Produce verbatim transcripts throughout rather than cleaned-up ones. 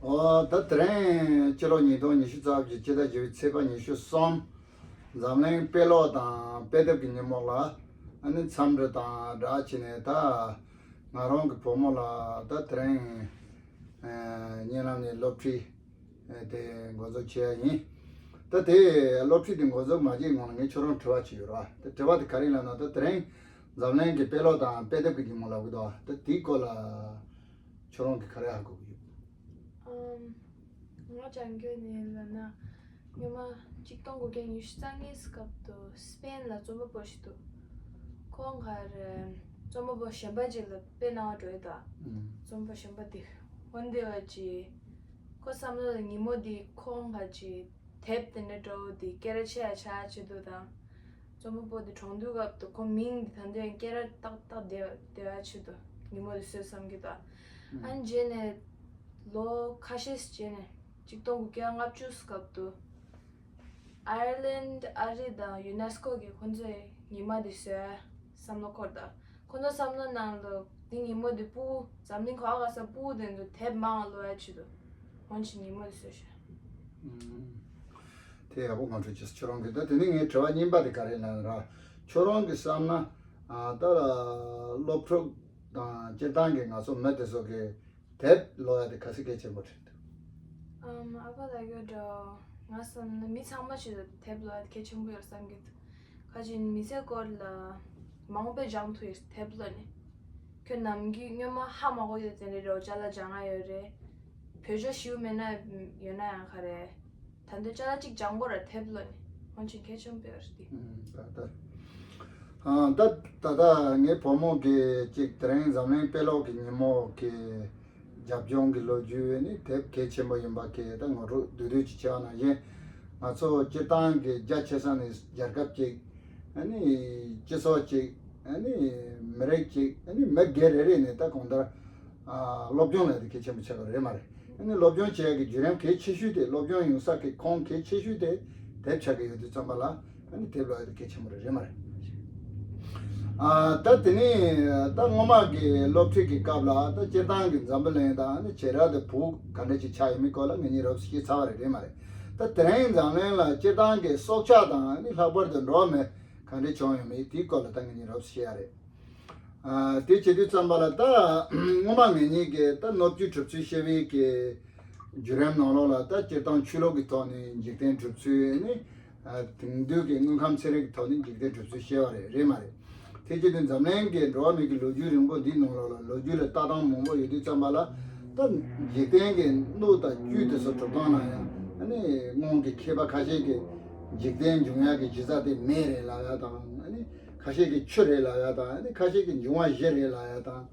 ཨོ་ད་དེ་རིང་ཕྱི་ལོ་ཉིས་སྟོང་ཉི་ཤུ་རྩ་བཞི་ཕྱི་ཟླ་བཞི་པའི་ཚེས་པ་ཉི་ཤུ་གསུམ། འཛམ་གླིང་དཔེ་ཀློག་དང་དཔེ་དེབ་ཀྱི་ཉིན་མོ་ལ་ཨ་ནི་འཚམས་འདྲི་དང་སྦྲགས་བྱས་ནས། ད་ང་རང་གི་བུ་མོ་ལ་ད་དེ་རིང་ཨ་བརྙན་ལམ་ནས་སློབ་ཁྲིད་ཨ་དེ་འགོ་འཛུགས་བྱས་ཡ་ཡིན། ད་དེ་སློབ་ཁྲིད་དེ་འགོ་འཛུགས་མ་བྱས་སྔོན་ལ་ངས་ཁྱོད་རང་དྲི་བ་ཅིག་ཡོད་ར། དེ་དྲི་བ་དེ་ག་རེ་ལབ་ན། ད་དེ་རིང་འཛམ་གླིང་གི་དཔེ་ཀློག་དང་དཔེ་དེབ་ཀྱི་ཉིན་མོ་ལབ་གི་འདུག་ད་དེའི་སྐོར་ལ་ཁྱོད་རང་གིས་ག་རེ་ཧ་གོ་གི་ཡོད། ཨམ། ང་སྦྱང་རྒྱུ་ནི་ལབ་ན། སྔོན་མ་གཅིག་སྟོང་དགུ་བརྒྱ་ཉི་ཤུ་རྩ་གཉིས་སྐབས་དུ་སི་པེན་ལ་རྩོམ་པ་པོ་ཞིག་འདུག་ཁོང་ག་རེ་རྩོམ་པ་པོ་གཞན་པ་ཅིག་ལ་དཔེ་གནང་བ་འགྲོ་ཡི་དོ། ཨུམ། རྩོམ་པ་གཞན་པ་དེ་འོན་ཏེ་བ་ཅི། ཁོ་བསམ་བློ་ལ་ཉིན་མོ་དེ་ཁོང་ག་ཅི་དེབ་དེ་འདྲ་འདྲ་བོ་དེ་སྐད་གྲགས་ཆེ་ཡ་ཆགས་ཆེད་དུ་དང་། རྩོམ་པ་པོ་དེ་གྲོངས་དུས་སྐབས་དུ་ཁོ་མིང་དེ་ད་འདོད་སྐད་གྲགས་ཏག་ཏག་བསྡད་བསྡད་ཡ་ཆེད་དུ་ཉིན་མོ་དེ་བཟོས་བསམ་གྱི་དང་། ཨ་ནི་རྗེས་ནས་ལོ་ཁ་ཤས་རྗེས་ནས་གཅིག་སྟོང་དགུ་བརྒྱ་ལྔ་བཅུ་སྐབས་དུ་ཨའི་ལན་ཨ་རི་དང་ཡུ་ནེ་སི་ཀོ་གིས་ཁོ་ཚོས་ཉི་མ་དེ་བཟོས་བསམ་བློ་འཁོར་དང་། ཁོ་ཚོ་བསམ་བློ་ནང་ལ་འདི་ཉིན་མོ་འདི་སྤུ་གུ་འཛམ་གླིང་ག་བ་ག་ས་སྤུ་གུ་དེ་ཚོ་དེབ་མང་ང་ཀློག་ཡ་ཆེད་དུ་སྔོན་ཆད་ཉིན་མོ་འདི་བཟོས་ཤག་དེ་ཡག་པོ་ངོ་སྤྲོད་བྱས་སོང་། ཁྱོད་རང་གིས། ད་དེ་ནས་ངའི་དྲི་བ་གཉིས་པ་དེ་ག་རེ་ལབ་ན་ར། ཁྱོད་རང་གིས་བསམ་ན། ཨ་ད་སློབ་ཕྲུག་དང་སྤྱིར་བཏང་གི་ང་ཚོ་མི་དེ་ཚོ་གིས་དེབ་ཀློག་ཡ་དེ་ག་ཚོད་གལ་ཆེན་པོ་དྲན་འདུག་ཨམ། ཨ་ཕ་ལགས་ཡོད་འགྲོ། ང་བསམ་ན་མི་ཚང་མ་ཞིག་ལ་དེབ་ཀློག་ཡ་དེ་གལ་ཆེན་པོ་ཡོད་བསམ་གྱི་འདུག་ཁ་ཅིག་མི་ཚེ་སྐོར་ལ་མང་པོ་སྦྱང་ཐུབ་ཡོད། དེབ་ཀློག་ནས་ཁྱོད་ནམ་རྒྱུན་སྔོན་མ་ཧ་མ་གོ་ཡོད་དེ་འདྲའི་རོ་ཅ་ལག་སྦྱང་ཡ་ཡོད་རེད། བོད་ཤོག་ཞེ་པོ་མེད་ན་ཡོད་ན་ཡང་ག་རེ། ད་འདོད་ཅ་ལག་གཅིག་སྦྱང་དགོས་ར། དེབ་ཀློག་ནས་ཧོན་ཆེན་གལ་ཆེན་པོ་ཡོད་རེད་དེ། ཨུམ། ད་ལྟ། ཨ་ད་ད་ལྟ་ངའི་བུ་མོ་གིས་གཅིག་དེ་རིང་འཛམ་གླིང་དཔེ་ཀློག་གི་ཉིན་མོ་གི་རྒྱབ་ལྗོངས་ཀྱི་ལོ་རྒྱུས་ནི་དེབ་གལ་ཆེན་པོ་ཡིན་པ་གི་ད་ངོ་སྤྲོད་བསྡུས་བསྡུས་ཅིག་བྱས་པ་ནང་བཞིན། ང་ཚོ་སྤྱིར་བཏང་གི་རྒྱ་ཆེ་ས་ནས་རྒྱལ་ཁབ་ཅིག་ཨ་ནི་སྤྱི་ཚོགས་ཅིག་ཨ་ནི་མི་རིགས་ཅིག་ཨ་ནི་མི་སྒེར་རེ་རེ་ནས་ད་གང་ལྟར་ཨ་སློབ་སྦྱོང་ལས་དེ་གལ་ཆེན་པོ་ཆགས་པ་རེད་མ་རེད། ཨ་ནི་སློབ་སྦྱོང་བྱེད་ཡག་གི་བརྒྱུད་རིམ་གལ་ཆེ་ཤོས་དེ། སློབ་སྦྱོང་ཡོང་ས་གི་ཁོངས་གལ་ཆེ་ཤོས་དེ་དེབ་ཆགས་ཀྱི་ཡོད་དུས་ཙམ་པ་ལ། ཨ་ནི་དེབ་ཀློག་ཡ་དེ་གལ་ཆེན་པོ་རེད་རེད་མ་རེད། ཨ་ད་དེ་ནས་ད་སྔོན་མ་གི་སློབ་ཁྲིད་ཀྱི་སྐབས་ལ་ད་སྤྱིར་བཏང་གི་འཛམ་བུ་གླིང་དང་ཨ་ནི་བྱེ་བྲག་ཏུ་བོད་ག་འདྲ་ཅིག་ཆགས་ཡོད་མེད་སྐོར་ལ་ངེད་གཉིས་རོབ་ཙམ་ཤེས་ཚར་བ་རེད་རེད་མ་རེད། ད་དེ་རིང་འཛམ་གླིང་ལ་སྤྱིར་བཏང་གི་སྲོག་ཆགས་དང་ཨ་ནི་ལྷག་པར་དུ་འགྲོ་བ་མི་ག་འདྲ་བྱུང་ཡོད་མེད་དེའི་སྐོར་ལ་ད་ངེད་གཉིས་རོབ་ཙམ་ཤེས་ཡ་རེད། ཨ་དེ་བྱེད་དུས་ཙམ་པ་ལ་ད་སྔོན་མ་ངེད་གཉིས་ཀྱིས་ད་གནོད་བཅུད་གྲུབ་ཚུལ་བཤད་པའི་གི་བརྒྱུད་རིམ་ནང་ལོགས་ལ་ད་སྤྱིར་བཏང་ཆོས་ལུགས་ཀྱི་ཐོག་ནས་འཇིག་རྟེན་གྲུབ་ཚུལ་ནི། ཨ་དེང་དུས་ཀྱི་དངོས་ཁམས་ཚན་རིག་གི་ཐོག་ནས་འཇིག་རྟེན་གྲུབ་ཚུལ་བཤད་པ་རེད་རེད་མ་རེད། དེ་བྱེད་དུས་འཛམ་གླིང་གི་འགྲོ་བ་མི་གི་ལོ་རྒྱུས་རིང་པོ་འདིའི་ནང་ལོགས་ལ་ལོ་རྒྱུས་ལ་ལྟ་སྟངས་མང་པོ་ཡོད་དུས་ཙམ་པ་ལ། ད་འཇིག་རྟེན་གྱི་སྣོད་དང་བཅུད་དེ་ཚོ་གྲུབ་སྟངས་ལ་ཡང་ཨ་ནི་སྔོན་གྱི་མཁས་པ་ཁ་ཤས་ཀྱིས་འཇིག་རྟེན་འབྱུང་ཡག་གི་གཞི་རྩ་དེ་མེ་རེད་ལབ་ཡ་དང་། ཨ་ནི་ཁ་ཤས་ཀྱིས་ཆུ་རེད་ལབ་ཡ་དང་། ཨ་ནི་ཁ་ཤས་ཀྱིས་འབྱུང་བ་བཞི་རེད་ལབ་ཡ་དང་།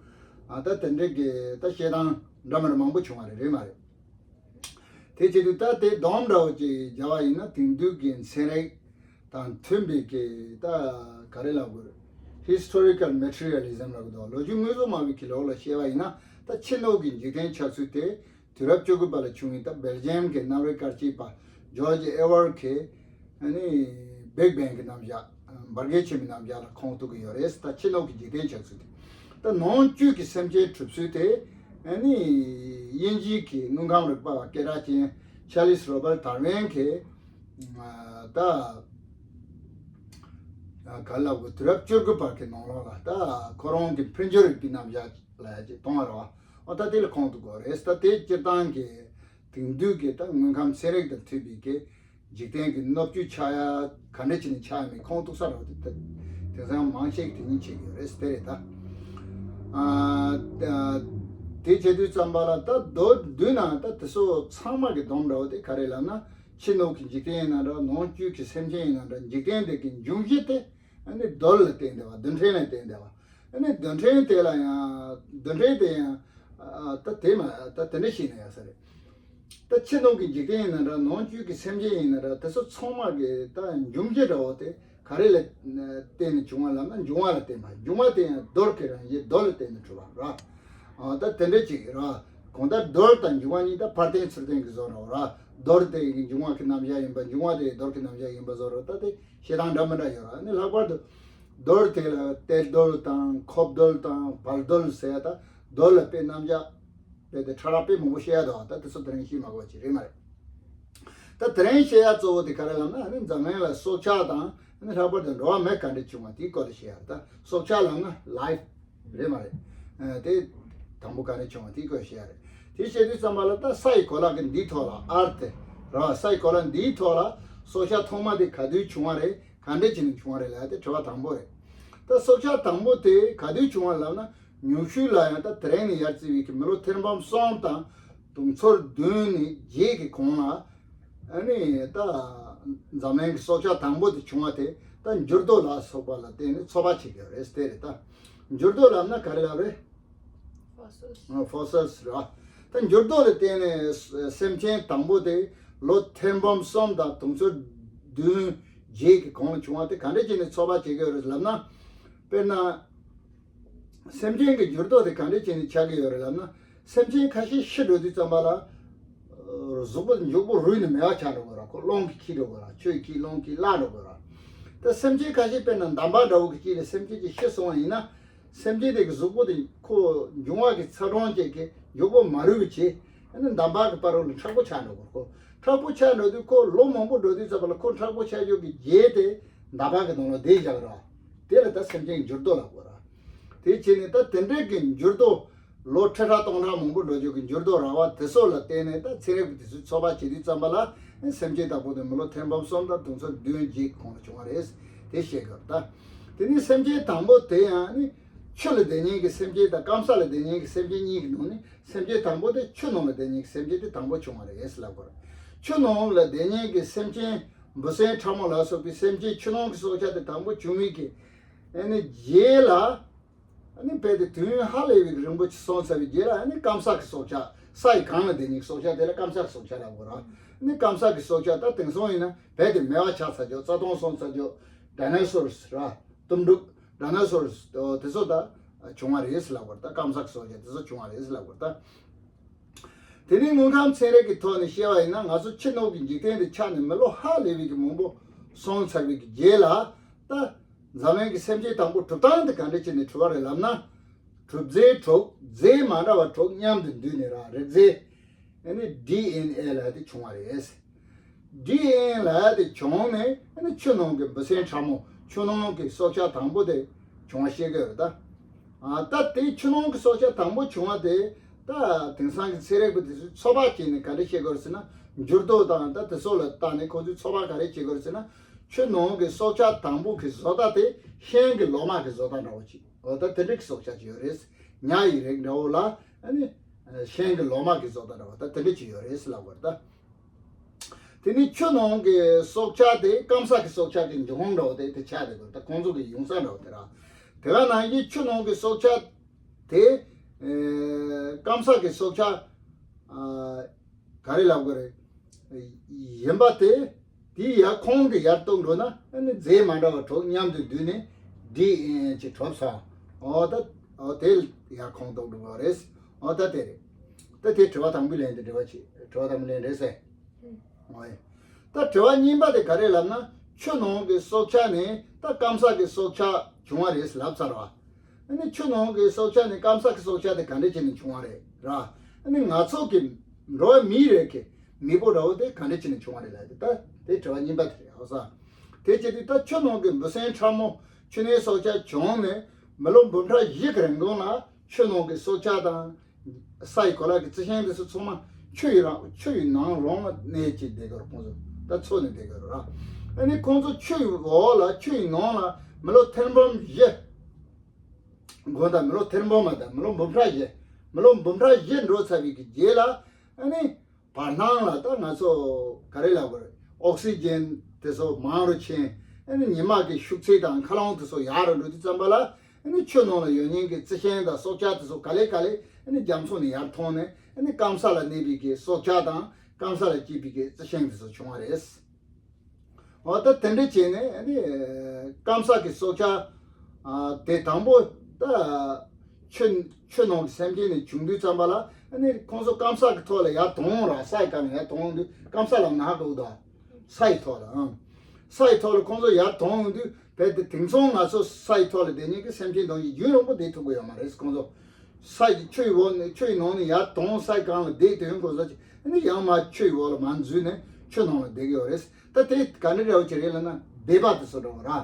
ཨ་ད་དེ་འདྲ་གི་ད་བཤད་སྟངས་འདྲ་མི་འདྲ་མང་པོ་བྱུང་བ་རེད་རེད་མ་རེད། དེ་བྱེད་དུས་ད་དེ་སྡོམ་འདྲ་བོ་ཅིག་སྦྱར་བ་ཡིན་ན། དེང་དུས་ཀྱི་ཚན་རིག་དང་མཐུན་པའི་གི་ད་ག་རེ་ལབ་དགོས་རེད། Historical Materialism ལབ་དགོས་འདུག་ལོ་རྒྱུས་དངོས་ཟོག་སྨྲ་བའི་གི་ལོག་ལ་བཤད་པ་ཡིན་ན། ད་ཕྱི་ནང་གི་འཇིག་རྟེན་ཆགས་ཚུལ་དེ་དུས་རབས་བཅུ་དགུ་པ་ལ་བྱུང་བའི་ད་སྦེལ་ཇམ་གྱི་གནམ་རིག་སྐར་དཔྱད་པ་ཇོརྗ་ཨེ་ཝར་གྱིས་ཨ་ནི་བིག་བེང་གི་རྣམ་གཞག་འབར་གས་ཆེན་པོའི་རྣམ་གཞག་ལ་ཁུངས་གཏུགས་ཀྱི་ཡོད་རེད། ད་ཕྱི་ནང་གི་འཇིག་རྟེན་ཆགས་ཚུལ་དེ། ད་ནང་བཅུད་ཀྱི་སེམས་ཅན་གྲུབ་ཚུལ་དེ་ཨ་ནི་དབྱིན་ཇིའི་གི་དངོས་ཁམས་རིག་པ་སྐད་གྲགས་ཅན་ཆཱ་ལིས་རོ་བར་ཌར་ཝིན་གྱིས་ཨ་ད་ག་ལབ་དགོས། དུས་རབས་བཅུ་དགུ་པ་གི་ནང་ལོགས་ལ་ད་ཁོ་རང་གི་འཕེལ་འགྱུར་རིག་པའི་རྣམ་གཞག་ལ་ཅིག་གཏོང་བ་རེད་བ། འོ་ད་དེ་ལ་ཁུངས་གཏུགས་དགོས་རེད། ད་དེ་སྤྱིར་བཏང་གི་དེང་དུས་ཀྱི་ད་དངོས་ཁམས་ཚན་རིག་དང་མཐུན་པའི་གི་འཇིག་རྟེན་གྱི་སྣོད་བཅུད་ཆགས་ཡ་ག་འདྲ་བྱས་ནས་ཆགས་ཡ་མིན་ཁུངས་གཏུགས་ས་རེད་བ། དེ་དེང་སང་མང་ཆེ་གིས་དེ་ཉིད་བྱེད་ཀྱི་ཡོད་རེད། དེ་རེད་ད། ཨ་ད་དེ་བྱེད་དུས་ཙམ་པ་ལ་ད་མདོར་བསྡུས་ན་ད་དེ་ཚོ་ཚང་མ་གི་སྡོམ་འདྲ་བོ་དེ་ག་རེ་ལབ་ན། ཕྱི་ནང་གི་འཇིག་རྟེན་ཡིན་ན་འདྲ། ནང་བཅུད་ཀྱི་སེམས་ཅན་ཡིན་ན་འདྲ། འཇིག་རྟེན་དེ་གི་འབྱུང་གཞི་དེ་ཨ་ནི་རྡོ་ལ་བརྟེན་བསྡད་པ། རྡུལ་ཕྲན་ལ་བརྟེན་བསྡད་པ། ཨ་ནི་རྡུལ་ཕྲན་དེ་ལ་ཡང་། རྡུལ་ཕྲན་དེ་ཡང་ཨ་ད་དེ་མ་ད་དེ་འདྲ་ཞིག་ན་ཡག་ས་རེད། ད་ཕྱི་ནང་གི་འཇིག་རྟེན་ཡིན་ན་འདྲ། ནང་བཅུད་ཀྱི་སེམས་ཅན་ཡིན་ན་འདྲ། དེ་ཚོ་ཚང་མ་གི་ད་འབྱུང་གཞི་འདྲ་བོ་དེ་ག་རེ་ལ་བརྟེན་ནས་བྱུང་བ་ལབ་ན། འབྱུང་བ་ལ་བརྟེན་པ། འབྱུང་བ་དེ་ཡང་རྡོ་གི་རང་བཞིན། རྡོ་ལ་བརྟེན་ནས་གྲུབ་པ་ར། ཨ་ད་དེ་འདྲ་ཅིག་ར། གང་ལྟར་རྡོ་དང་འབྱུང་བ་གཉིས་ད་ཕར་བརྟེན་ཚུར་བརྟེན་གྱི་བཟོ་འདྲ་བོ་ར། རྡོ་དེ་ཡི་འབྱུང་བ་གི་རྣམ་གཞག་ཡིན་པ། འབྱུང་བ་དེ་རྡོ་གི་རྣམ་གཞག་ཡིན་པ་བཟོ་འདྲ་ད་དེ་བཤད་སྟངས་འདྲ་མི་འདྲ་ཡོད་ར། ཨ་ནི་ལྷག་པར་དུ་རྡོ་དེ་ལ་གཏེར་རྡོ་དང་ཁོབ་རྡོ་དང་བལ་རྡོ་ཟེར་ཡ། ད་རྡོ་ལ་དཔེ་རྣམ་གཞག་ དཔེ་དེ་ཕྲ་རགས་དཔེ་མང་པོ་བཤད་ཡ་འདུག་ད་དེ་ཚོ་དེ་རིང་བཤད་མ་དགོས་པ་ཅིག་རེད་མ་རེད། ད་དེ་རིང་བཤད་ཡ་གཙོ་བོ་དེ་ག་རེ་ལབ་ན་ཨ་ནི་འཛམ་གླིང་ལ་སྲོག་ཆགས་དང་ཨ་ནི་ལྷག་པར་དུ་འགྲོ་བ་མི་ག་འདྲ་བྱུང་བ་དེའི་སྐོར་དུ་བཤད་ཡ་རེད། ད་སྲོག་ཆགས་ལབ་ན་ལའིཕ་རེད་མ་རེད། ཨ་དེ་དང་པོ་ག་ནས་བྱུང་བ་དེའི་སྐོར་བཤད་ཡ་རེད། དེ་བཤད་དུས་ཙམ་པ་ལ་ད་ས་ཡི་གོ་ལ་གི་འདིའི་ཐོག་ལ་ཨར་ཐི་ར་ས་ཡི་གོ་ལ་འདིའི་ཐོག་ལ་སྲོག་ཆགས་ཐོག་མ་དེ་ག་དུས་བྱུང་བ་རེད། ག་འདྲ་བྱས་ནས་བྱུང་བ་རེད་ལབ་ཡ་དེ་དྲི་བ་དང་པོ་རེད། ད་སྲོག་ཆགས་དང་པོ་དེ་ག་དུས་བྱུང་བ་ལབ་ན་ཉུང་ཤོས་ལ་ཡང་ད་དེ་རིང་ནས་ཡར་བརྩིས་པའི་གི་མི་ལོ་ཐེར་འབུམ་གསུམ་དང་དུང་ཕྱུར་བདུན་ནས་བརྒྱད་ཀྱི་གོང་ལ་ཨ་ནི་ད་འཛམ་གླིང་གི་སྲོག་ཆགས་དང་པོ་དེ་བྱུང་བ་དེ་ད་འགྱུར་ལྡོག་ལ་སོགས་པ་ལ་བརྟེན་ནས་ཚོ་པ་བྱེད་ཀྱི་ཡོད་རེད་ཟེར་དེ་རེད། ད་འགྱུར་ལྡོག་ལབ་ན་ག་རེ་ལབ་རེད། ཕོ་སིལ། ཕོ་སིལ་ར། ད་འགྱུར་ལྡོག་ལ་བརྟེན་ནས་སེམས་ཅན་དང་པོ་དེ་ལོ་ཐེར་འབུམ་གསུམ་དང་དུང་ཕྱུར་བདུན་བརྒྱད་ཀྱི་གོང་ལ་བྱུང་བ་དེ་ག་འདྲ་བྱས་ནས་ཚོ་པ་བྱེད་ཀྱི་ཡོད་རེད་ལབ་ན། དཔེར་ན། སེམས་ཅན་གྱི་འགྱུར་ལྡོག་དེ་ག་འདྲ་བྱས་ནས་ཆགས་ཀྱི་ཡོད་རེད་ལབ་ན། སེམས་ཅན་ཁ་ཤས་ཤི་འགྲོ་དུས་ཙམ་པ་ལ། གཟུགས་པོ་མགྱོགས་པོ་རུལ་ནས་མེད་པ་ཆགས་འགྲོ་གི་ར། ཁོ་རླུང་གིས་འཁྱུད་འགྲོ་གི་ར། ཆུ་ཡིས་འཁྱུད་རླུང་གིས་བརླག་འགྲོ་གི་ར། ད་སེམས་ཅན་ཁ་ཤས་དཔེར་ན་འདམ་བག་འདྲ་བོ་གི་ཅིག་ལ་སེམས་ཅན་ཅིག་ཤི་སོང་བ་ཡིན་ན། སེམས་ཅན་དེ་གི་གཟུགས་པོ་དེ་ཁོ་འབྱུང་བ་གི་ཚ་གྲང་ཅན་གྱིས་མགྱོགས་པོ་མ་རུལ་བའི་ཕྱིར། ཨ་ནི་འདམ་བག་གི་བར་རོ་ལ་མཁྲེགས་པོ་ཆགས་འགྲོ་གི་ར། ཁོ་མཁྲེགས་པོ་ཆགས་འགྲོ་དུས་ཁོ་ལོ་མང་པོ་འགྲོ་དུས་ཙམ་པ་ལ་ཁོ་མཁྲེགས་པོ་ཆགས་ཡོད་ཀྱི་རྗེས་དེ་འདམ་བག་གི་ནང་ལ་བསྡད་བཞག་ར། དེ་ལ་ད་སེམས་ཅན་གྱི་འགྱུར་ལྡོག་ལབ་དགོས་ར། དེ་བྱས་ནས་ད་དེ་འདྲའི་གི་འགྱུར་ལྡོག་ལོ་ཁྲི་ཕྲག་སྟོང་ཕྲག་མང་པོ་འགྲོ་རྒྱུ་གི་འགྱུར་ལྡོག་ར་བ་དེ་ཚོ་ལ་བརྟེན་ནས་ད་ཚན་རིག་པ་དེ་ཚོས་ཚོ་པ་བྱེད་དུས་ཙམ་པ་ལ་སེམས་ཅན་དང་པོ་དེ་མི་ལོ་ཐེར་འབུམ་གསུམ་དང་དུང་ཕྱུར་བདུན་བརྒྱད་ཀྱི་གོང་ལ་བྱུང་བ་རེད། དེ་ཤེས་དགོས་ར། ད་དེ་ནས་སེམས་ཅན་དང་པོ་དེ་ཡང་ནི་ཆུ་ལ་བསྡད་མཁན་གྱི་སེམས་ཅན་དང་སྐམ་ས་ལ་བསྡད་མཁན་གྱི་སེམས་ཅན་གཉིས་ཀྱི་ནང་ནས་སེམས་ཅན་དང་པོ་དེ་ཆུ་ནང་ལ་བསྡད་མཁན་གྱི་སེམས་ཅན་དེ་དང་པོ་བྱུང་བ་རེད་ཟེར་ལབ་དགོས་ར། ཆུ་ནང་ལ་བསྡད་མཁན་གྱི་སེམས་ཅན་འབུ་སྲིན་ཕྲ་མོ་ལ་སོགས་པའི་སེམས་ཅན་ཆུ་ནང་གི་སྲོག་ཆགས་དེ་དང་པོ་བྱུང་བའི་གི་ཨ་ནི་རྗེས་ལ། ཨ་ནི་རྦད་དེ་དུས་ཡུན་ཧ་ལས་པའི་རིང་པོ་ཅིག་སོང་ཚར་བའི་རྗེས་ལ་ཨ་ནི་སྐམ་ས་གི་སྲོག་ཆགས། ས་ཡི་སྒང་ལ་བསྡད་མཁན་གྱི་སྲོག་ཆགས་དེ་ལ་སྐམ་ས་གི་སྲོག་ཆགས་ལབ་དགོས་ར། ཨ་ནི་སྐམ་ས་གི་སྲོག་ཆགས་ད་དེང་སང་ཡིན་ན་རྦད་དེ་མེད་པ་ཆགས་ཚར་རྒྱུ། རྩ་སྟོངས་སོང་ཚར་རྒྱུ། ཌའི་ནོ་སོར་སི་ར། གཏུམ་འབྲུག་ཌའི་ནོ་སོར་སི་དེ་ཚོ་ད་བྱུང་བ་རེད་ཟེར་ལབ་དགོས་ར། ད་སྐམ་ས་གི་སྲོག་ཆགས་དེ་ཚོ་བྱུང་བ་རེད་ཟེར་ལབ་དགོས་ར། ད་དེ་ནས་དངོས་ཁམས་ཚན་རིག་གི་ཐོག་ནས་བཤད་པ་ཡིན་ན་ང་ཚོ་ཕྱི་ནང་གི་འཇིག་རྟེན་འདི་ཆགས་ནས་མི་ལོ་ཧ་ལས་པའི་གི་མང་པོ་སོང་ཚར་བའི་གི་རྗེས་ལ། ད་འཛམ་གླིང་གི་སེམས་ཅན་དང་པོ་གྲུབ་སྟངས་དེ་ག་འདྲ་བྱས་ནས་གྲུབ་པ་རེད་ལབ་ན། གྲུབ་རྫས་དྲུག་རྫས་མ་འདྲ་བ་དྲུག་མཉམ་དུ་འདུས་ནས་ར་རིགས་རྫས། ཨ་ནི་ཌི་ཨེན་ཨེ་ལབ་དེ་བྱུང་བ་རེད། ཌི་ཨེན་ཨེ་ལབ་དེ་བྱུང་ནས་ཨ་ནི་ཆུ་ནང་གི་འབུ་སྲིན་ཕྲ་མོ་ཆུ་ནང་གི་སྲོག་ཆགས་དང་པོ་དེ་བྱུང་བ་ཤེས་ཀྱི་ཡོད་རེད་ད། ཨ་ད་དེ་ཆུ་ནང་གི་སྲོག་ཆགས་དང་པོ་བྱུང་བ་དེ་ད་དེང་སང་གི་ཚན་རིག་པ་དེ་ཚོས་ཚོ་པ་བྱས་ནས་ག་འདྲ་ཤེས་ཀྱི་ཡོད་རེད་ཟེར་ན། འགྱུར་ལྡོག་དང་ད་དེ་ཚོ་ལ་བལྟས་ནས་ཁོང་ཚོས་ཚོ་པ་ག་རེ་བྱེད་ཀྱི་ཡོད་རེད་ཟེར་ན། ཆུ་ནང་གི་སྲོག་ཆགས་དང་པོ་གི་བཟོ་ལྟ་དེ་ཤིང་གི་ལོ་མ་གི་བཟོ་ལྟ་འདྲ་བོ་ཅིག་འོ་ད་དེ་འདྲ་གི་སྲོག་ཆགས་ཅིག་ཡོད་རེད། ཉ་ཡི་རིགས་འདྲ་བོ་ལ་ཨ་ནི་ཤིང་གི་ལོ་མ་གི་བཟོ་ལྟ་འདྲ་བོ་ད་དེ་འདྲ་ཅིག་ཡོད་རེད་ཟེར་ལབ་དགོས་རེད་ད། དེ་ནི་ཆུ་ནང་གི་སྲོག་ཆགས་དེ་སྐམ་ས་གི་སྲོག་ཆགས་ཀྱི་འབྱུང་ཁུངས་འདྲ་བོ་དེ་དེ་ཆགས་བསྡད་དགོས་རེད་ད། ཁོང་ཚོ་གི་ཡོང་ས་འདྲ་བོ་དེ་ར། དེ་ག་ནང་བཞིན་ཆུ་ནང་གི་སྲོག་ཆགས་དེ་ཨེ་སྐམ་ས་གི་སྲོག་ཆགས་ཨ་ག་རེ་ལབ་དགོས་རེད། ཡིན་པ་དེ། དེའི་ཡར་ཁོང་གི་ཡར་གཏུགས་འགྲོ་ན་ཨ་ནི་རྫས་མ་འདྲ་བ་དྲུག་མཉམ་དུ་འདུས་ནས་ཌི་ཨེན་ཨེ་ཅིག་གྲུབ་སོང་། འོ་ད་འོ་དེ་ཡར་ཁོང་གཏུགས་འགྲོ་བ་རེད། འོ་ད་དེ་རེད། ད་དེ་དྲི་བ་དང་པོའི་ལན་དེ་འགྲེལ་བ་བྱེད། དྲི་བ་དང་པོའི་ལན་རེད་ཟེར། འོ་ཡ། ད་དྲི་བ་གཉིས་པ་དེ་ག་རེ་ལབ་ན་ཆུ་ནང་གི་སྲོག་ཆགས་ནས་ད་སྐམ་ས་གི་སྲོག་ཆགས་བྱུང་བ་རེད་ལབ་ཚར་བ། ཨ་ནི་ཆུ་ནང་གི་སྲོག་ཆགས་ནི་སྐམ་ས་གི་སྲོག་ཆགས་དེ་ག་འདྲ་བྱས་ནས་བྱུང་བ་རེད་ར། ཨ་ནི་ང་ཚོ་གི་འགྲོ་བ་མིའི་རིགས་ཀྱི་མེས་པོ་འདྲ་བོ་དེ་ག་འདྲ་བྱས་ནས་བྱུང་བ་རེད་ལབ་དེ་ད་དེ་དྲི་བ་གཉིས་པ་དེ་རེད། ཧོ་ས། དེ་བྱས་དུས་ད་ཆུ་ནང་གི་འབུ་སྲིན་ཕྲ་མོ་ཆུ་སྣའི་སྲོག་ཆགས་བྱུང་ནས་མི་ལོ་འབུམ་ཕྲག་བཞི་གི་རིང་གོང་ལ་ཆུ་ནང་གི་སྲོག་ཆགས་དང་། ས་ཡི་གོ་ལ་གི་རྩི་ཤིང་དེ་ཚོ་ཚང་མ་ཆུ་ཡི་རང་ཆུ་ཡི་ནང་རང་ལ་གནས་ཀྱི་བསྡད་ཀྱི་རེད། ཁོང་ཚོ་ད་འཚོ་ནས་བསྡད་ཀྱི་རེད་ར། ཨ་ནི་ཁོང་ཚོ་ཆུ་ཡི་འོག་ལ་ཆུ་ཡི་ནང་ལ་མི་ལོ་ཐེར་འབུམ་བཞི། དགོངས་དག་མི་ལོ་ཐེར་འབུམ་མ་དང་མི་ལོ་འབུམ་ཕྲག་བཞི། མི་ལོ་འབུམ་ཕྲག་བཞི་འགྲོ་ཚར་བའི་གི་རྗེས་ལ་ཨ་ནི་བར་སྣང་ལ་ད་ང་ཚོ་ག་རེ་ལབ་དགོས་རེད། ཨོག་སི་ཇན་དེ་ཚོ་མང་རུ་ཕྱིན། ཨ་ནི་ཉི་མ་གི་ཤུགས་ཚད་དང་མཁའ་རླུང་དེ་ཚོ་ཡག་རུ་འགྲོ་དུས་ཙམ་པ་ལ། ཨ་ནི་ཆུ་ནང་ལ་ཡོད་མཁན་གྱི་རྩི་ཤིང་དང་སྲོག་ཆགས་དེ་ཚོ་ག་ལེ་ག་ལེ་ཨ་ནི་རྒྱ་མཚོ་ནས་ཡར་ཐོན་ནས་ཨ་ནི་སྐམ་ས་ལ་གནས་པའི་གི་སྲོག་ཆགས་དང་སྐམ་ས་ལ་སྐྱེས་པའི་གི་རྩི་ཤིང་དེ་ཚོ་བྱུང་བ་རེད། འོ་ད་དེ་འདྲ་བྱས་ནས་ཨ་ནི་སྐམ་ས་གི་སྲོག་ཆགས་ཨ་དེ་དང་པོ་ད་ཆུ་ཆུ་ནང་གི་སེམས་ཅན་ནས་བྱུང་དུས་ཙམ་པ་ལ་ཨ་ནི་ཁོང་ཚོ་སྐམ་ས་གི་ཐོག་ལ་ཡར་ཐོན་ར། ས་ཡི་སྒང་ནས་ཡར་ཐོན་དུས་སྐམ་ས་ལ་ནག་འདུག་ད། ས་ཡི་ཐོག་ལ་ཨང་། ས་ཡི་ཐོག་ལ་ཁོང་ཚོ་ཡར་ཐོན་ཡོང་དུས་རྦད་དེ་དེང་སང་ང་ཚོ་ས་ཡི་ཐོག་ལ་བསྡད་མཁན་གྱི་སེམས་ཅན་དང་ཡིན་རྒྱུན་རིང་པོ་བསྡད་ཐུབ་ཀྱི་ཡོད་མ་རེད། ཁོང་ཚོ་ ས་ཡི་ཆུ་ཡི་འོག་ནས་ཆུ་ཡི་ནང་ནས་ཡར་དྭངས་ས་གང་ལ་བསྡད་དེ་ཡོང་གོ་ས་ཅིག་ཨ་ནི་ཡང་མར་ཆུ་ཡི་འོག་ལ་མར་འཛུལ་ནས་ཆུ་ནང་ལ་བསྡད་ཀྱི་ཡོད་རེད། ད་དེ་ག་འདྲ་འདྲ་བོ་ཅིག་རེད་ལབ་ན་སྦལ་པ་དེ་ཚོ་འདྲ་བོ་ར།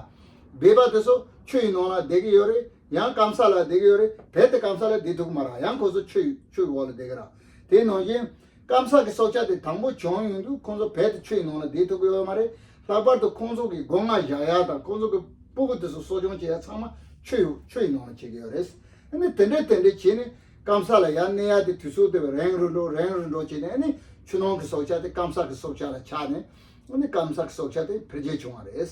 སྦལ་པ་དེ་ཚོ་ཆུ་ཡི་ནང་ལ་བསྡད་ཀྱི་ཡོད་རེད། ཡང་སྐམ་ས་ལ་བསྡད་ཀྱི་ཡོད་རེད། རྦད་དེ་སྐམ་ས་ལ་བསྡད་ཐུབ་ཀྱི་མ་རེད། ཡང་ཁོ་ཚོ་ཆུ་ཡི་ཆུ་ཡི་འོག་ལ་བསྡད་ཀྱི་ར། དེ་ནང་བཞིན་སྐམ་ས་གི་སྲོག་ཆགས་དེ་དང་པོ་བྱུང་ཡོང་དུས་ཁོང་ཚོ་རྦད་དེ་ཆུ་ཡི་ནང་ལ་བསྡད་ཐུབ་ཀྱི་ཡོད་མ་རེད། ལྷག་པར་དུ་ཁོང་ཚོ་གི་སྒོ་ང་བཞག་ཡག་དང་ཁོང་ཚོ་གི་སྤུ་གུ་དེ་ཚོ་གསོ་སྐྱོང་བྱེད་ཡག་ཚང་མ་ཆུ་ཡི་ཆུ་ཡི་ནང་ལ་བྱེད་ཀྱི་ཡོད་རེད། ཨ་ནི་དེ་འདྲས་དེ་འདྲས་བྱས་ནས་སྐམ་ས་ལ་ཡར་གནས་ཡག་དེ་དུས་ཚོད་དེ་རིང་རུ་འགྲོ་རིང་རུ་འགྲོ་བྱས་ནས་ཨ་ནི་ཆུ་ནང་གི་སྲོག་ཆགས་དེ་སྐམ་ས་གི་སྲོག་ཆགས་ལ་ཆགས་ནས་ཨ་ནི་སྐམ་ས་གི་སྲོག་ཆགས་དེ་འཕེལ་རྒྱས་བྱུང་བ་རེད།